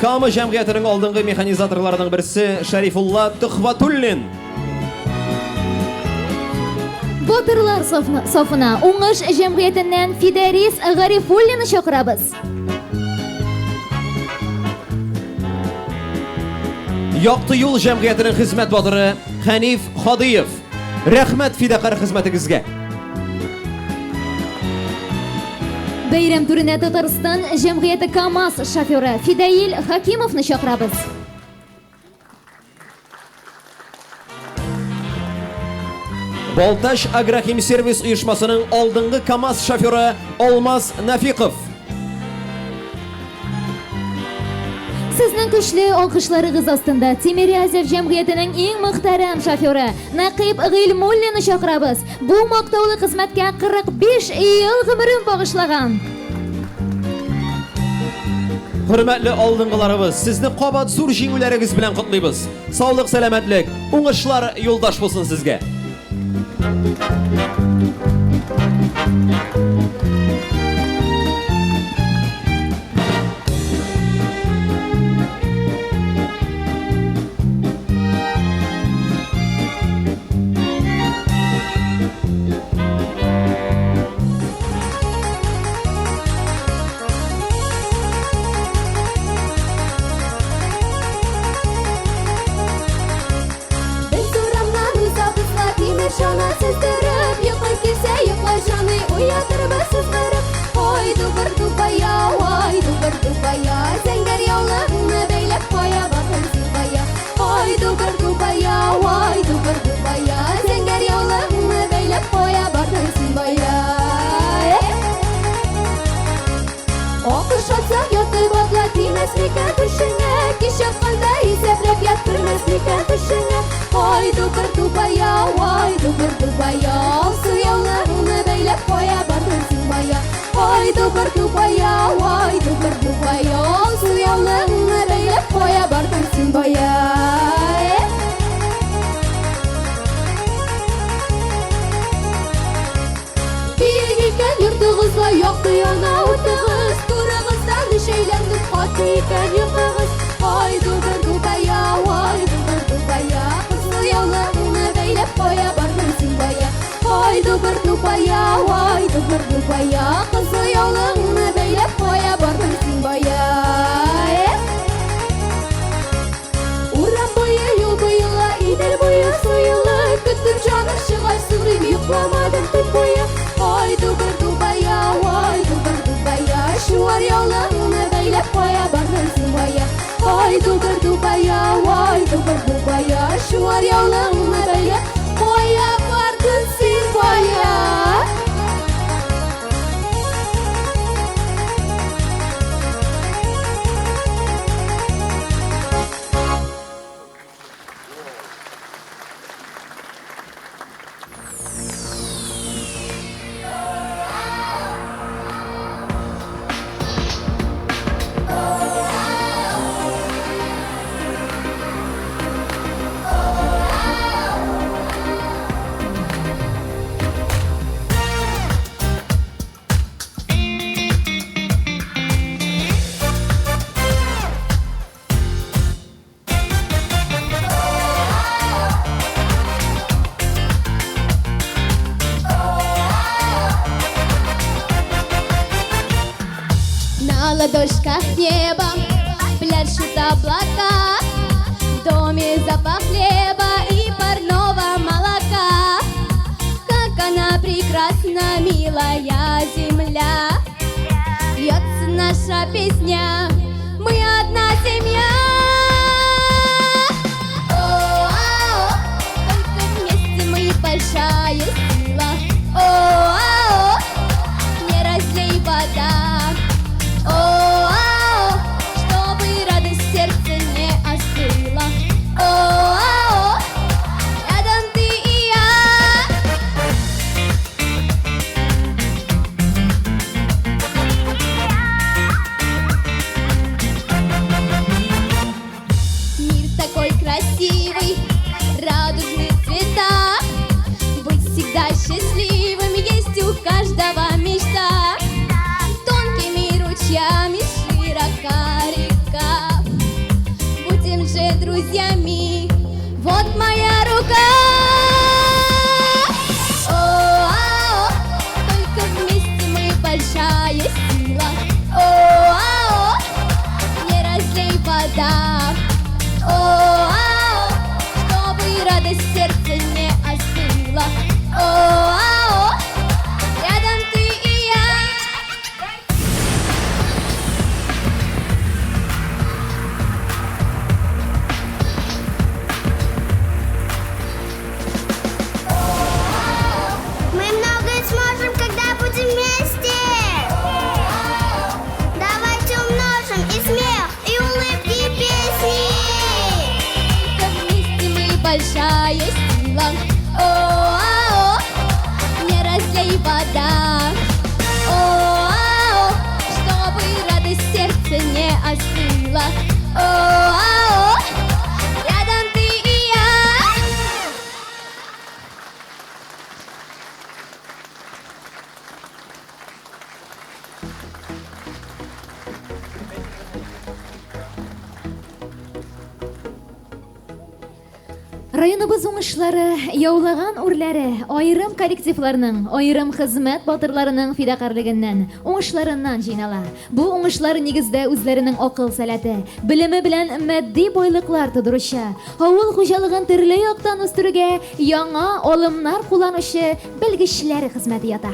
Кама җәмгыятенең алдынгы механизаторларының берсе Шәрифулла Төхвәтуллин. Батырлар сафына Уңыш җәмгыятеннән Фидәрис Гарифуллинны чакырабыз. Якты юл җәмгыятенең хезмәт батыры Хәниф Хадиев. Рәхмәт фидакарь хезмәтегезгә. Бәйрәм түренә Татарстан җәмгыяте КАМАЗ шоферы Фидаил Хакимовны чакырабыз. Балтач Агрохимсервис оешмасының алдынгы КАМАЗ шоферы Алмаз Нафиков. Сезнең көчле алкышларыгыз астында Тимирязев җәмгыятенең иң мөхтәрәм шоферы Нәкыйп Гыйльмуллинны чакырабыз. Бу мактаулы хезмәткә 45 ел гомерен багышлаган. Хөрмәтле алдынгыларыбыз, сезне кабат зур җиңүләрегез белән котлыйбыз. Саулык, сәламәтлек, уңышлар юлдаш булсын сезгә. Без урамнан узабыз да тимер чана сыздырып, Йокы килсә йокла җаный, уятырбыз сызгырып. Ой, дубыр дубая, ой, дубыр дубая, Зәңгәр яулыгыңны бәйләп кая бардың син кая? Ой, дубыр дубая, ой, дубыр дубая, Зәңгәр яулыгыңны бәйләп кая бардың син бая? Акыш атсак ятып атла тимәс микән түшеңә? Кич ятканда исәпләп ят кермәс микән төшеңә? Ай дубыр дубая, ай дубыр дубая, Алсу яулыгыңны бәйләп кая бардың син бая? Ай дубыр дубая, ай дубыр дубая, Алсу яулыгыңны бәйләп кая бардың син бая? Биек икән йортыгызда якты яна утыгыз, Турыгыздан өч әйләндем, каты икән йокыгыз. Ай дубыр дубая, ай дубыр дубая, Кызыл яулыгыңны бәйләп кая бардың син бая? Ай дубыр дубая, ай дубыр дубая, Кызыл яулыгыңны бәйләп кая бардың син бая? Урам буе, юл буела, Идел буе суелы, Көттем җаным чыгар, сорыйм, йокламадым төн буе. Ай дубыр дубая, ай дубыр дубая, Чуар яулыгыңны бәйләп кая бардың син бая? Ай дубыр дубая, ай дубыр дубая, Чуар яулыгыңны бәйләп кая бардың син бая? облака. В доме запах хлеба и парного молока. Как она прекрасна, милая земля. Льется наша песня, мы одна семья. О, а, о, только вместе мы большая сила. О, а, о, не разлей вода. О, а, о, чтобы радость в сердце не остыла. О, а, о, рядом ты и я. Мир такой красивый, радужные цвета. Быть всегда счастливым есть у каждого мечта. Тонкими ручьями широка река. Будем же друзьями, вот моя рука. О, а, о, только вместе мы большая сила. О, а, о, не разлей вода. О, а, о, чтобы радость в сердце не остыла. О, а, о, рядом ты и я. Мы многое сможем, когда будем вместе. Давайте умножим и смех, и улыбки, и песни. Только вместе мы большая сила. О, а, о, не разлей вода. О, а, о, чтобы радость в сердце не остыла. О, а, о, рядом ты и я. Районыбыз уңышлары, яулаган үрләре аерым коллективларның, аерым хезмәт батырларының фидакарьлегеннән, уңышларыннан җыйнала. Бу уңышлар нигездә үзләренең акыл сәләте, белеме белән матди байлыклар тудыручы, авыл хуҗалыгын төрле яктан үстерүгә яңа алымнар кулланучы белгечләр хезмәте ята.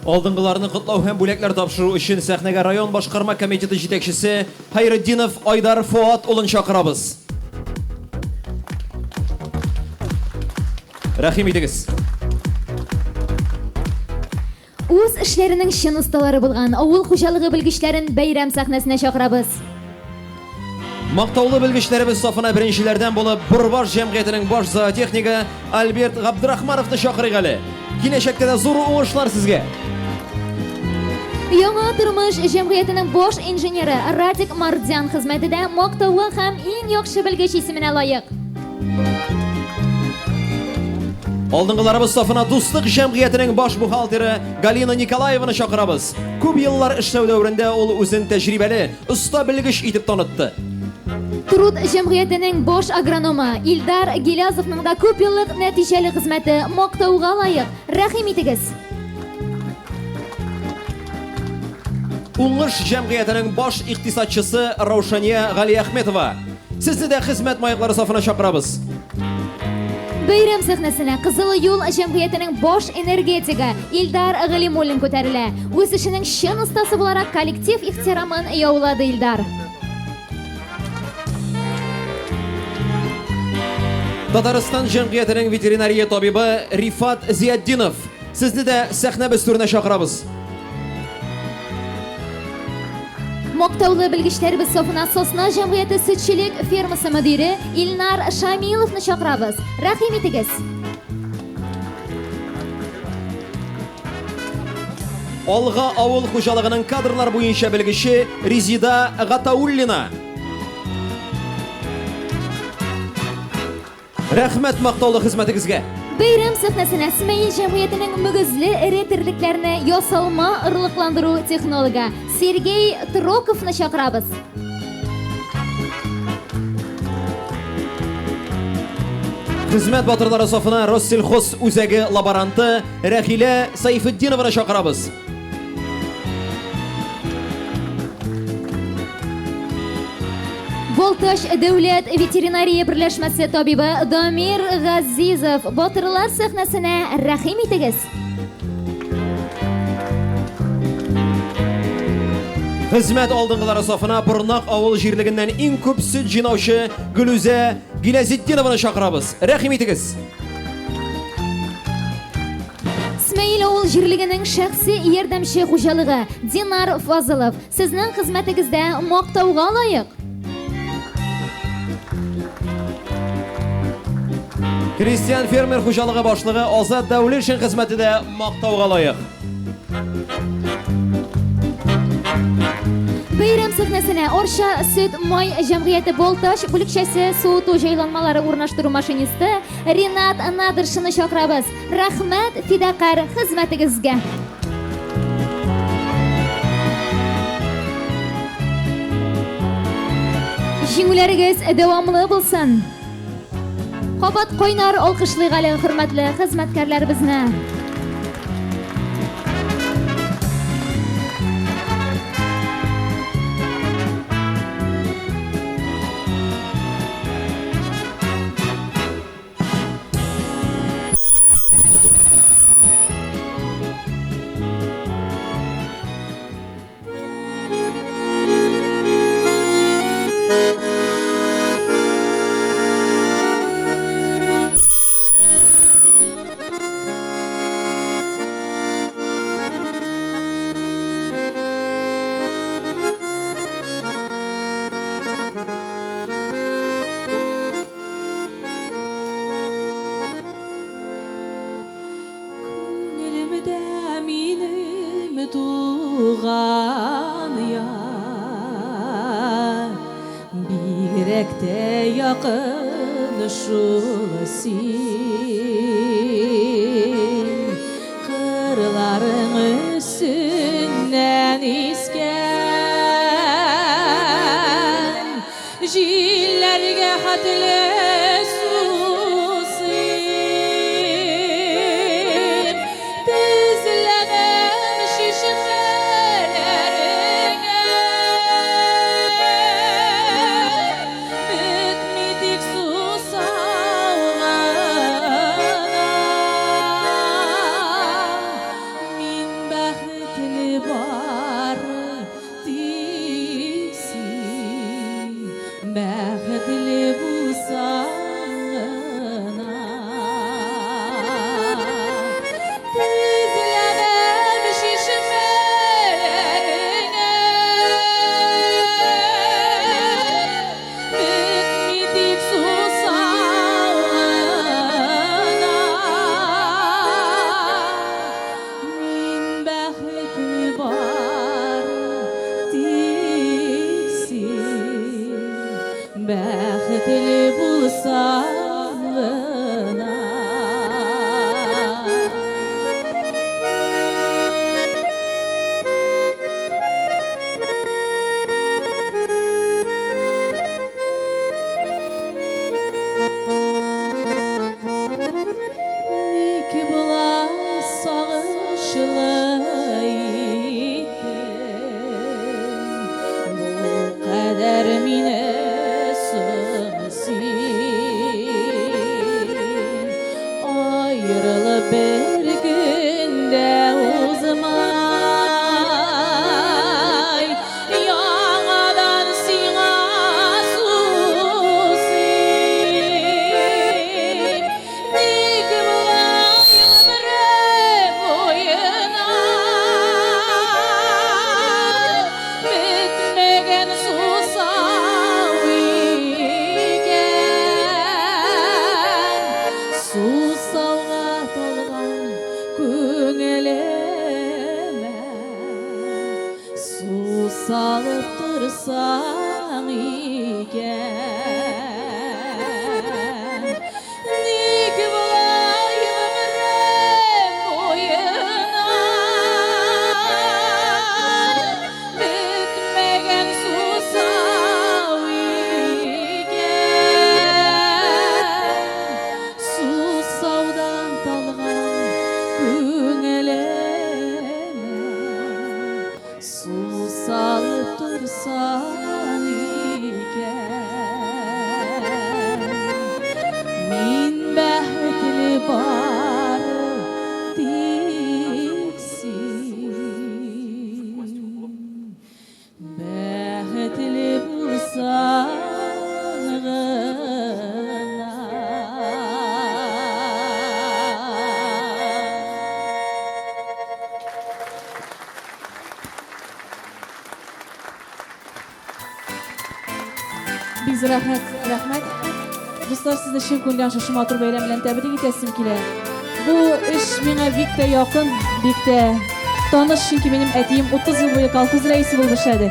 Алдынгыларны котлау һәм бүләкләр тапшыру өчен сәхнәгә район башкарма комитеты җитәкчесе Хәйретдинов Айдар Фоат улын чакырабыз. Рәхим итегез. Үз эшләренең чын осталары булган авыл хуҗалыгы белгечләрен бәйрәм сәхнәсенә чакырабыз. Мактаулы белгечләребез сафына беренчеләрдән булып Борбаш җәмгыятенең баш зоотехнигы Альберт Габдрахмановны чакырыйк әле. Киләчәктә дә зур уңышлар сезгә. Яңа тормыш җәмгыятенең баш инженеры Радик Мардян хезмәте дә мактаулы һәм иң яхшы белгеч исеменә лаек. Алдынгыларыбыз сафына Дуслык җәмгыятенең баш бухгалтеры Галина Николаеваны чакырабыз. Күп еллар эшләү дәверендә ул үзен тәҗрибәле, оста белгеч итеп танытты. Труд җәмгыятенең баш агрономы Илдар Гилязовның да күп еллык нәтиҗәле хезмәте мактауга лаек. Рәхим итегез. Уңыш җәмгыятенең баш икътисадчысы Раушания Галиәхметова. Сезне дә хезмәт маяклары сафына чакырабыз. Бәйрәм сәхнәсенә Кызыл юл җәмгыятенең баш энергетигы Илдар Галимуллин күтәрелә. Үз эшенең чын остасы буларак коллектив ихтирамын яулады Илдар. Татарстан җәмгыятенең ветеринария табибы Рифат Зиятдинов. Сезне дә сәхнәбез түренә чакырабыз. Мактаулы белгечләребез сафына Сосна җәмгыяте сөтчелек фермасы мөдире Илнар Шамиловны чакырабыз. Рәхим итегез. Алга авыл хуҗалыгының кадрлар буенча белгече Резида Гатауллина. Рәхмәт мактаулы хезмәтегезгә. Бәйрәм сәхнәсенә Смәел җәмгыятенең мөгезле эре терлекләрне ясалма орлыкландыру технологы Сергей Троковны чакырабыз. Хезмәт батырлары сафына Россельхоз үзәге лаборанты Рәхилә Сәйфетдинованы чакырабыз. Балтач дәүләт ветеринария берләшмәсе табибы Дамир Газизов батырлар сәхнәсенә рәхим итегез. Хезмәт алдынгылары сафына Борнак авыл җирлегеннән иң күп сөт җыйнаучы Гөлүзә Гиләзетдинованы чакырабыз. Рәхим итегез. Смәел авыл җирлегенең шәхси ярдәмче хуҗалыгы Динар Фазылов, сезнең хезмәтегез дә мактауга лаек. Крестьян фермер хуҗалыгы башлыгы Азат Дәүлешин хезмәте дә мактауга лаек. Бәйрәм сәхнәсенә Арча сөт май җәмгыяте Балтач бүлекчәсе суыту җайланмалары урнаштыру машинисты Ринат Надыршины чакырабыз. Рәхмәт фидакарь хезмәтегезгә. Җиңүләрегез дәвамлы булсын. Кабат кайнар алкышлыйк әле хөрмәтле хезмәткәрләребезне. Күңелемдә минем туган як, Бигрәк тә якын шул син. Кырларың өстеннән искән Җилләргә хәтле сусыйм. Тезләнәм чишмәләреңә, Бетми тик сусау гына. Мин бәхетле бары тик син бәхетле булсаң гына. Тезләнәм чишмәләреңә, Бетми тик сусау гына. Мин бәхетле бары тик син бәхетле булсаң гына. Ник болай сагышлы иттең, Бу кадәр мине соң син? Бары тик син бәхетле булсаң гына. Бик зур рәхмәт, рәхмәт. Дуслар, сезне чын күңелдән шушы матур бәйрәм белән тәбрик итәсем килә. Бу эш миңа бик тә якын, бик тә таныш, чөнки минем әтием 30 ел буе колхоз рәисе булып эшләде.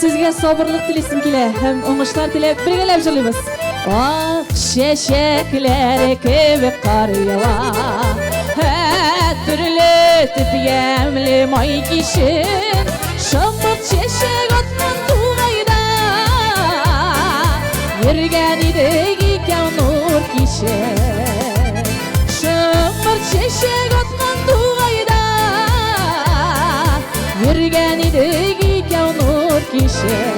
Сезгә сабырлык телисем килә һәм уңышлар теләп бергәләп җырлыйбыз. Ак чәчәкләр кебек кар ява, төрле төп ямьле май кичен, шомырт чәчәк аткан тугайда йөргән идек икәү нур кичен. Шомырт чәчәк аткан тугайда йөргән идек икәү нур кичен.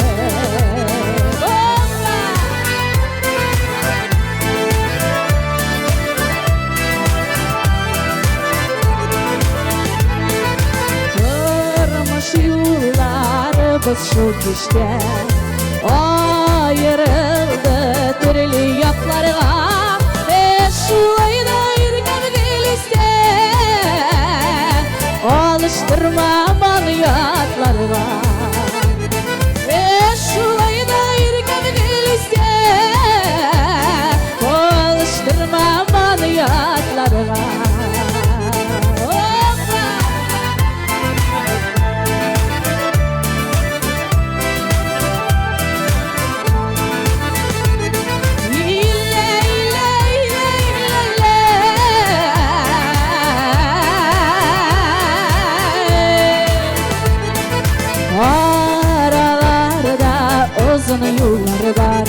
Тормыш юлларыбыз шул кичтә аерылды төрле якларга. Шулай да иркәм гел истә, алыштырма мал ятларга. Шулай да иркәм гел истә, алыштырма мал ятларга. Aralarda uzun yollar бар,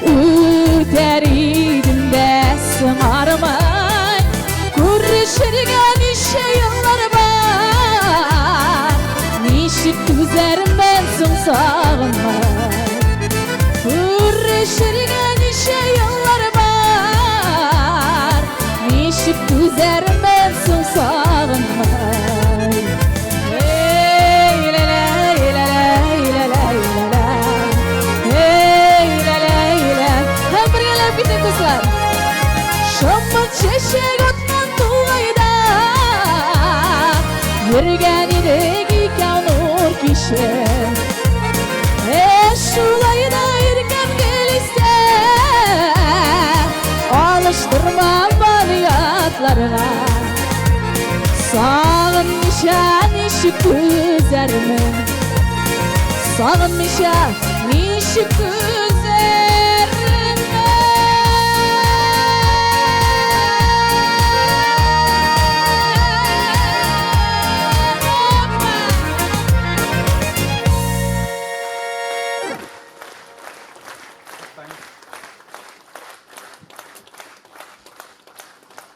үтәр идем дә сыңармай. Күрешергә ничә еллар бар, ничек түзәрмен соң сагынмай. Күрешергә ничә еллар бар, ничек түзәрмен соң сагынмай. Эй, лә-лә, лә-лә, лә-лә, лә-лә. Эй, лә-лә, лә. Һәм бергәләп китик, дуслар. Шомырт чәчәк аткан тугайда йөргән идек икәү нур кичен. Шулай да иркәм гел истә, алыштырма бал ятларга. Сагынмыйча ничек түзәрмен, сагынмыйча ничек түзәрмен.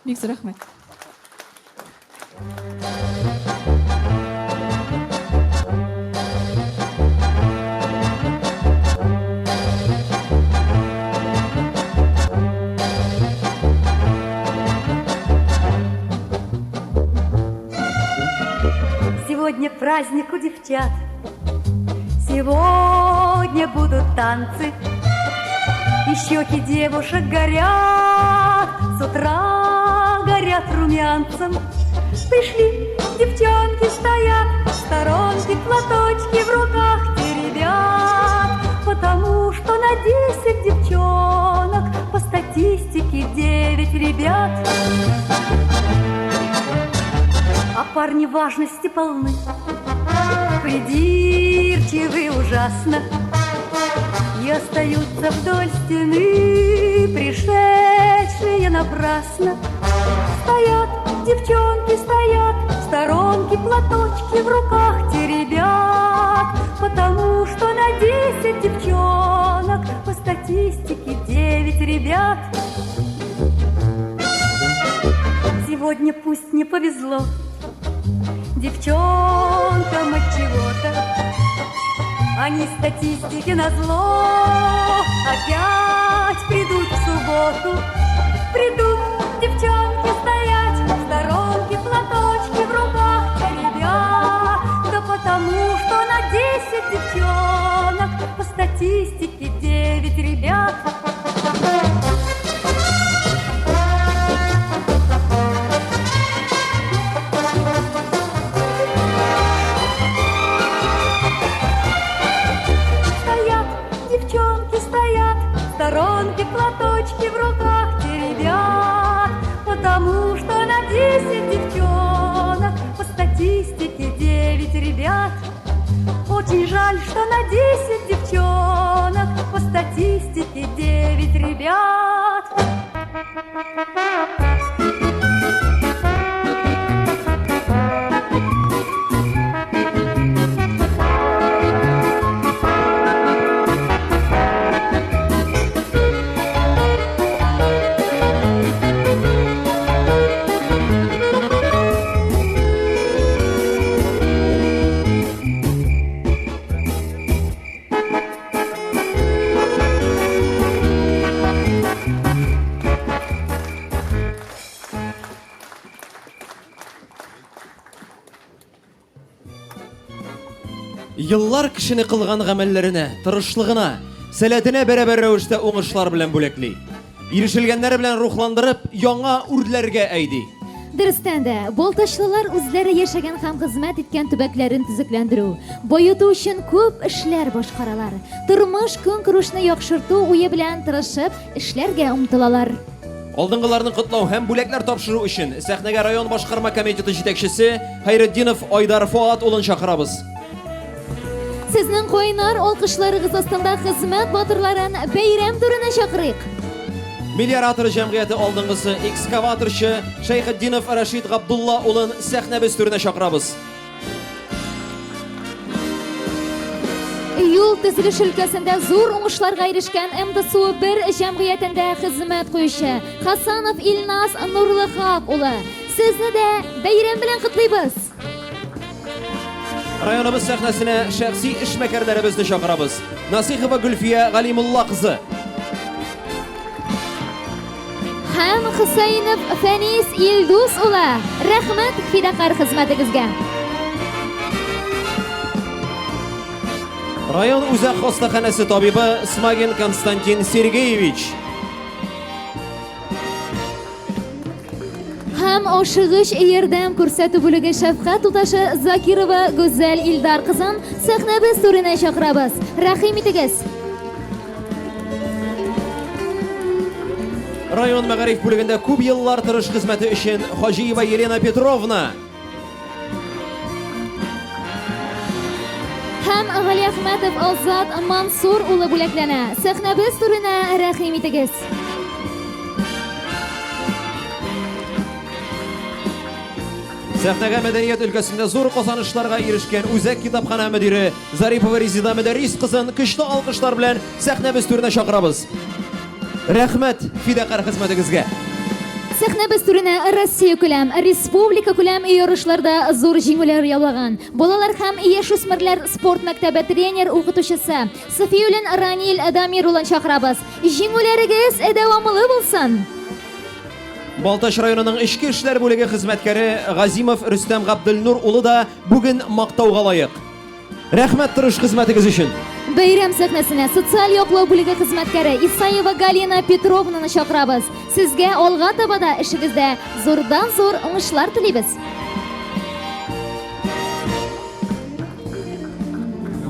Бик зур рәхмәт. Сегодня праздник у девчат, сегодня будут танцы, и щеки девушек горят, с утра горят румянцем. Пришли девчонки, стоят в сторонке, платочки в руках теребят, потому что на 10 девчонок по статистике 9 ребят. А парни важности полны, придирчивы ужасно, и остаются вдоль стены, пришедшие напрасно. Стоят, девчонки стоят, в сторонке платочки в руках теребят, потому что на 10 девчонок по статистике 9 ребят. Сегодня пусть не повезло девчонкам от чего-то, они статистике назло опять придут в субботу. Придут, девчонки Девчонки платочки в руках теребят, потому что на 10 девчонок по статистике 9 ребят. Очень жаль, что на 10 девчонок по статистике 9 ребят. Еллар кешене кылган гамәлләренә, тырышлыгына, сәләтенә бәрабәр рәвештә уңышлар белән бүләкли. Ирешелгәннәре белән рухландырып, яңа үрләргә әйди. Дөрестән дә, балтачлылар үзләре яшәгән һәм хезмәт иткән төбәкләрен төзекләндерү, баету өчен күп эшләр башкаралар. Тормыш көнкүрешне яхшырту уе белән тырышып эшләргә омтылалар. Алдынгыларны котлау һәм бүләкләр тапшыру өчен сәхнәгә район башкарма комитеты җитәкчесе Хәйретдинов Айдар Фоат улын чакырабыз. Сезнең кайнар алкышларыгыз астында хезмәт батырларын бәйрәм түренә чакырыйк. Мелиоратор җәмгыяте алдынгысы экскаваторчы Шәйхетдинов Рәшит Габдулла улын сәхнәбез түренә чакырабыз. Юл төзелеш өлкәсендә зур уңышларга ирешкән МДСУ 1 җәмгыятендә хезмәт куючы Хасанов Илназ Нурлыхак улы. Сезне дә бәйрәм белән котлыйбыз! Районыбыз сәхнәсенә шәхси эшмәкәрләребезне чакырабыз. Насыйхова Гөлфия Галимулла кызы. Һәм Хөсәенов Фәнис Илдус улы. Рәхмәт фидакарь хезмәтегезгә. Район үзәк хастаханәсе табибы Смагин Константин Сергеевич. Һәм ашыгыч ярдәм күрсәтү бүлеге шәфкать туташы Закирова Гүзәл Илдар кызын сәхнәбез түренә чакырабыз. Рәхим итегез. Район мәгариф бүлегендә күп еллар тырыш хезмәте өчен Хаҗиева Елена Петровна. Һәм Галиәхмәтов Азат Мансур улы бүләкләнә. Сәхнәбез түренә рәхим итегез. Сәхнәгә мәдәният өлкәсендә зур казанышларга ирешкән үзәк китапханә мөдире Зарипова Резида Мөдәррис кызын көчле алкышлар белән сәхнәбез түренә чакырабыз. Рәхмәт фидакарь хезмәтегезгә. Сәхнәбез түренә Россия күләм, республика күләм ярышларда зур җиңүләр яулаган балалар һәм яшүсмерләр спорт мәктәбе тренер укытучысы Софиуллин Ранил Дамир улын чакырабыз. Җиңүләрегез дәвамлы булсын! Балтач районының эчке эшләр бүлеге хезмәткәре Газимов Рөстәм Габделнур улы да бүген мактауга лаек. Рәхмәт тырыш хезмәтегез өчен. Бәйрәм сәхнәсенә социаль яклау бүлеге хезмәткәре Исаева Галина Петровнаны чакырабыз. Сезгә алга таба да эшегездә зурдан-зур уңышлар телибез.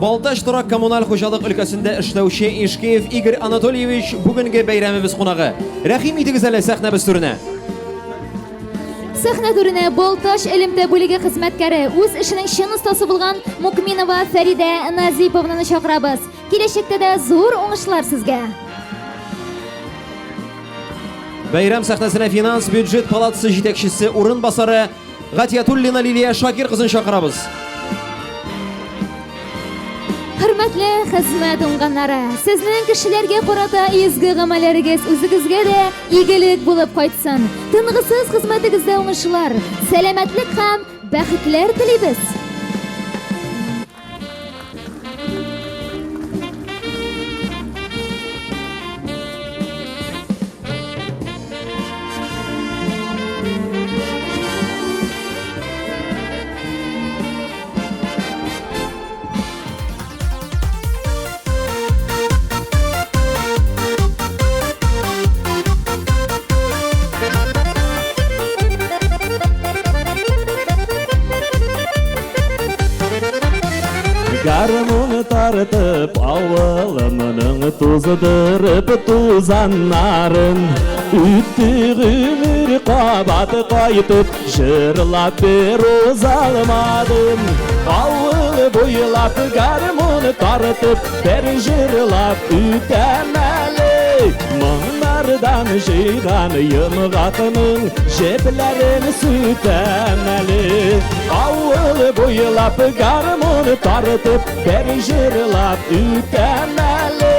Балтач торак коммуналь хуҗалык өлкәсендә эшләүче Ишкеев Игорь Анатольевич бүгенге бәйрәмебез кунагы. Рәхим итегез әле сәхнәбез түренә. Сәхнә түренә Балтач элемтә бүлеге хезмәткәре, үз эшенең чын остасы булган Мукминова Фәридә Назиповнаны чакырабыз. Киләчәктә дә зур уңышлар сезгә! Бәйрәм сәхнәсенә финанс бюджет палатасы җитәкчесе урынбасары Гатиятуллина Лилия Шакир кызын чакырабыз. Хөрмәтле хезмәт уңганнары, сезнең кешеләргә карата изге гамәлләрегез үзегезгә дә игелек булып кайтсын. Тынгысыз хезмәтегездә уңышлар, сәламәтлек һәм бәхетләр телибез. Туздырып тузаннарын. Үтте гомер кабат кайтып, җырлап бер узалмадым. Авыл буйлап гармун тартып, бер җырлап үтәм әле. Моңнардан җыйган йомгакның җепләрен сүтәм әле. Авыл буйлап гармун тартып, бер җырлап үтәм әле.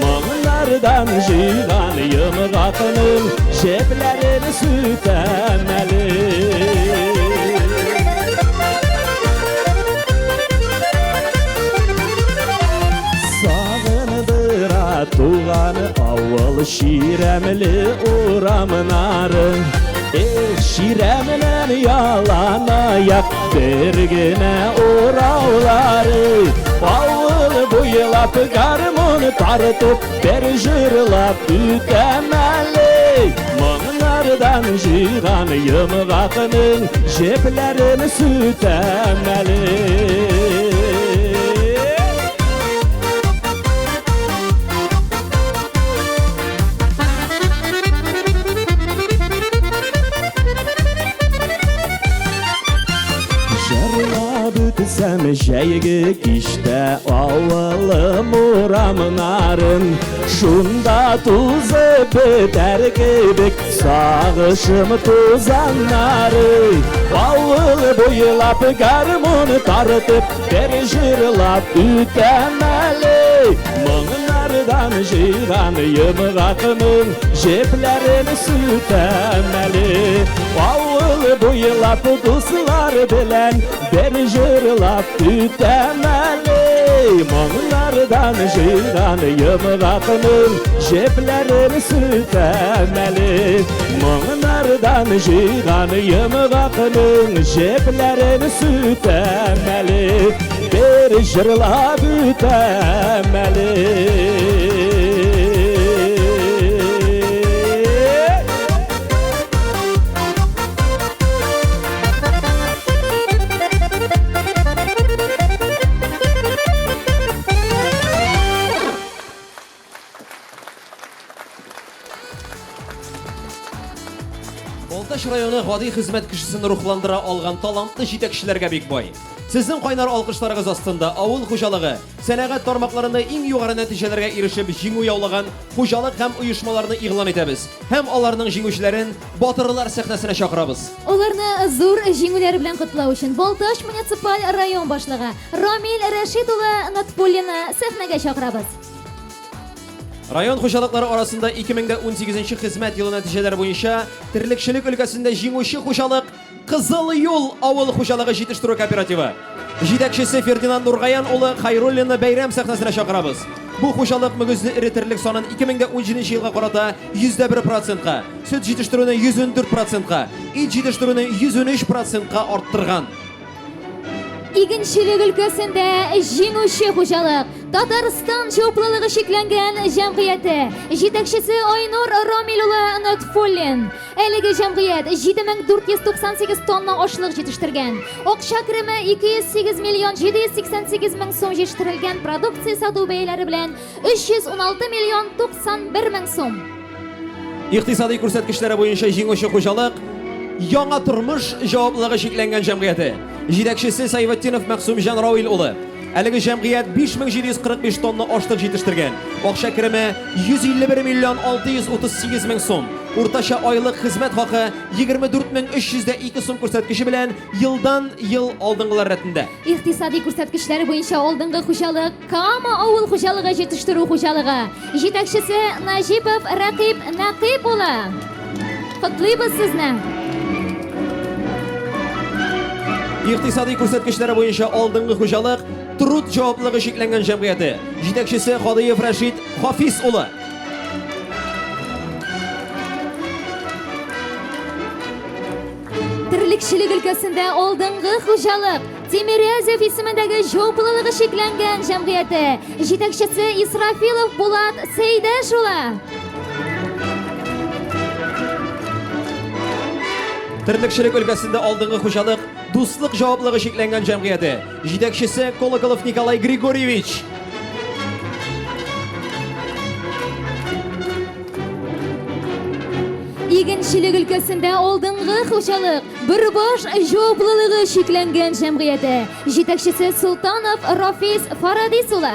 Моңнардан җыйган йомгакның җепләрен сүтәм әле. Сагындыра туган авыл чирәмле урамнары. Эх, чирәмнән ялан аяк бер генә ураулары. Авыл буйлап гармун тартып, бер җырлап үтәм әле. Моңнардан җыйган йомгакның җепләрен сүтәм әле. Җырлап үтсәм җәйге кичтә авылым урамнарын, шунда тузып бетәр кебек сагышым тузаннары. Авыл буйлап гармун тартып, бер җырлап үтәм әле. Моңнардан җыйган йомгакның җепләрен сүтәм әле. Авыл буйлап дуслар белән бер җырлап үтәм әле. Моңнардан җыйган йомгакның җепләрен сүтәм әле. Моңнардан җыйган йомгакның җепләрен сүтәм әле. Бер җырлап үтәм әле. Балтач районы гади хезмәт кешесен рухландыра алган талантлы җитәкчеләргә бик бай. Сезнең кайнар алкышларыгыз астында авыл хуҗалыгы, сәнәгать тармакларында иң югары нәтиҗәләргә ирешеп җиңү яулаган хуҗалык һәм оешмаларны игълан итәбез һәм аларның җиңүчеләрен батырлар сәхнәсенә чакырабыз. Аларны зур җиңүләре белән котлау өчен Балтач муниципаль район башлыгы Рамил Рәшит улы Нотфуллинны сәхнәгә чакырабыз. Район хуҗалыклары арасында 2018 хезмәт елы нәтиҗәләре буенча терлекчелек өлкәсендә җиңүче хуҗалык Кызыл юл авыл хуҗалыгы җитештерү кооперативы. Җитәкчесе Фердинанд Нургаян улы Хайруллинны бәйрәм сәхнәсенә чакырабыз. Бу хуҗалык мөгезле эре терлек санын 2017 елга карата 101 процентка, сөт җитештерүне 114 процентка, ит җитештерүне 113 процентка арттырган. Игенчелек өлкәсендә җиңүче хуҗалык Татарстан җаваплылыгы чикләнгән җәмгыяте, җитәкчесе Айнур Рамил улы Нотфуллин. Әлеге җәмгыять 7498 тонна ашлык җитештергән. Акча кереме 208 миллион 788 мең сум җитештерелгән продукция сату бәяләре белән 316 миллион 91 мең сум. Икътисади күрсәткечләре буенча җиңүче хуҗалык Яңа тормыш җаваплылыгы чикләнгән җәмгыяте. Җитәкчесе Сайфетдинов Мәгъсүмҗан Равил улы. Әлеге җәмгыять 5745 тонна ашлык җитештергән. Акча кереме 151 миллион 638 мең сум. Уртача айлык хезмәт хакы 24302 сум күрсәткече белән елдан ел алдынгылар рәтендә. Икътисади күрсәткечләре буенча алдынгы хуҗалык Кама авыл хуҗалыгы җитештерү хуҗалыгы. Җитәкчесе Наҗипов Рәкыйп Нәкыйп улы. Котлыйбыз сезне! Икътисади күрсәткечләре буенча алдынгы хуҗалык Труд җаваплылыгы чикләнгән җәмгыяте. Җитәкчесе Хадыев Рәшит Хафиз улы. Терлекчелек өлкәсендә алдынгы хуҗалык Тимирязев исемендәге җаваплылыгы чикләнгән җәмгыяте. Җитәкчесе Исрафилов Булат Сәйдәш улы. Терлекчелек өлкәсендә алдынгы хуҗалык Дуслык җаваплылыгы чикләнгән җәмгыяте. Җитәкчесе Колоколов Николай Григорьевич. Игенчелек өлкәсендә алдынгы хуҗалык Бөрбаш җаваплылыгы чикләнгән җәмгыяте, җитәкчесе Солтанов Рафис Фарадис улы.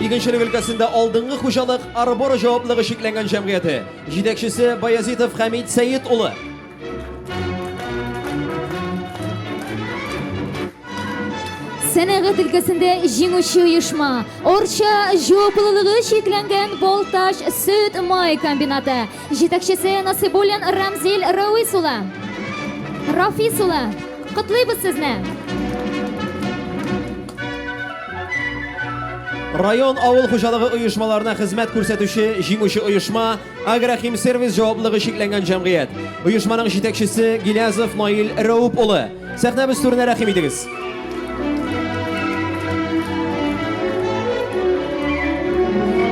Игенчелек өлкәсендә алдынгы хуҗалык Арбор җаваплылыгы чикләнгән җәмгыяте, җитәкчесе Баязитов Хәмит Сәет улы. Сәнәгать өлкәсендә җиңүче оешма Арча җаваплылыгы чикләнгән Балтач сөт май комбинаты, җитәкчесе Насыйбуллин Рамзил Рауис улы. Рафис улы, котлыйбыз сезне! Район авыл хуҗалыгы оешмаларына хезмәт күрсәтүче җиңүче оешма Агрохимсервис җаваплылыгы чикләнгән җәмгыять. Оешманың җитәкчесе Гилязов Наил Рәүп улы. Сәхнәбез түренә рәхим итегез.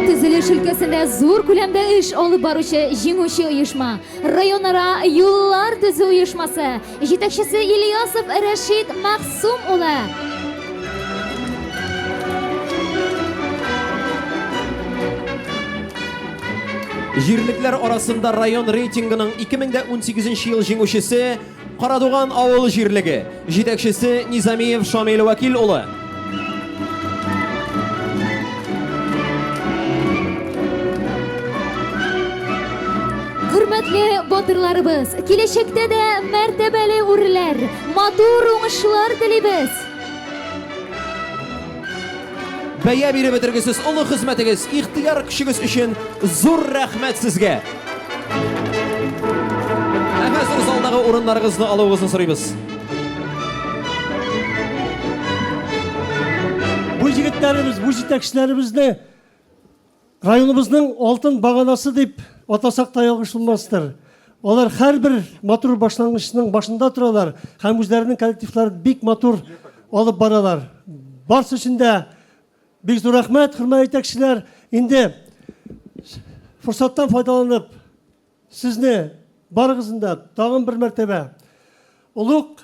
Төзелеш өлкәсендә зур күләмдә эш алып баручы җиңүче оешма, районара юллар төзү оешмасы, җитәкчесе Ильясов Рәшит Мәгъсум улы. Җирлекләр арасында район рейтингының 2018 ел җиңүчесе Карадуган авыл җирлеге, җитәкчесе Низамиев Шамил Вәкил улы. Хөрмәтле батырларыбыз, киләчәктә дә мәртәбәле үрләр, матур уңышлар телибез! Бәя биреп бетергесез олы хезмәтегез, ихтыяр көчегез өчен зур рәхмәт сезгә. Ә хәзер залдагы урыннарыгызны алуыгызны сорыйбыз. Бу җегетләребез, бу җитәкчеләребезне Районыбызның алтын баганасы дип атасак та ялгыш булмастыр. Алар һәрбер матур башлангычның башында торалар һәм үзләренең коллективларын бик матур алып баралар. Барсы өчен дә бик зур рәхмәт, хөрмәтле җитәкчеләр. Инде форсаттан файдаланып, сезне барыгызны да тагын бер мәртәбә олуг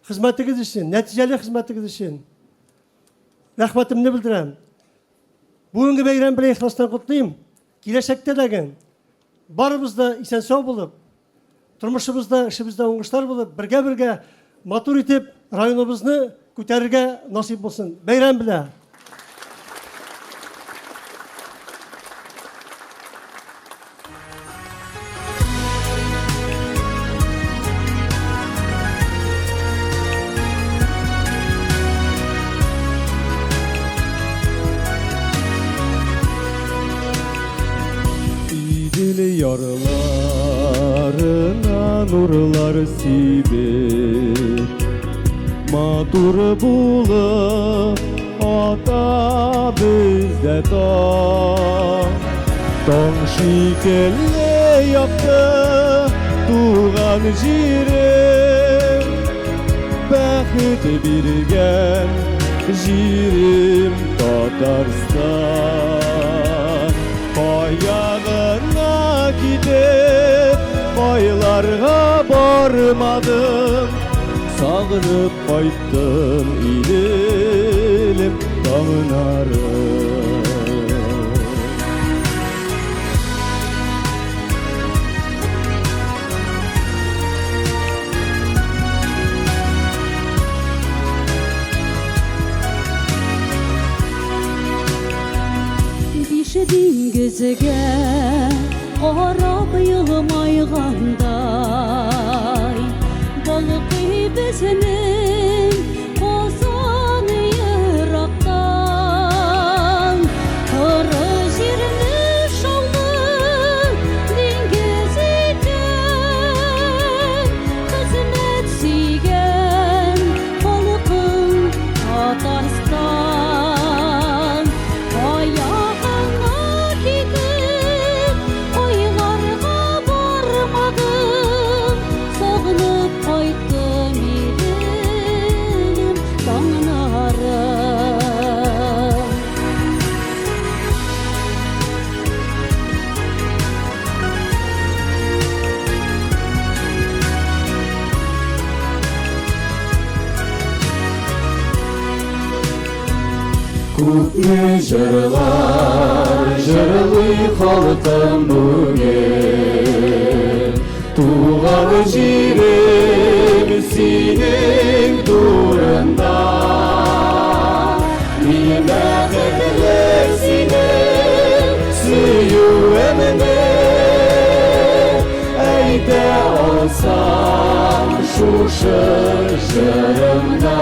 хезмәтегез өчен, нәтиҗәле хезмәтегез өчен рәхмәтемне белдерәм. Бүгенге бәйрәм белән ихластан котлыйм. Киләчәктә дә ген барыбыз да исән-сау булып, тормышыбызда, эшебездә уңышлар булып, бергә-бергә матур итеп районыбызны күтәрергә насыйп булсын. Бәйрәм белән! Идел ярларына нурлар сибеп, Матур булып ата бездә таң. Таң шикелле якты туган җирем, Бәхет биргән җирем Татарстан. Кая гына китеп, кайларга бармадым, Сагынып кайттым илем таңнарын. Биш диңгезгә карап елмайгандай, Балкый безнең Казан ерактан. Коры җирне шаулы диңгез иткән, Хезмәт сөйгән халкың Татарстан. Кая гына китеп, кайларга бармадым, Сагынып кайттым илем. Күпме җырлар җырлый халкым бүген. Туган җирем синең турында. Мин бәхетле синең сөюемне әйтә алсам шушы җырымда.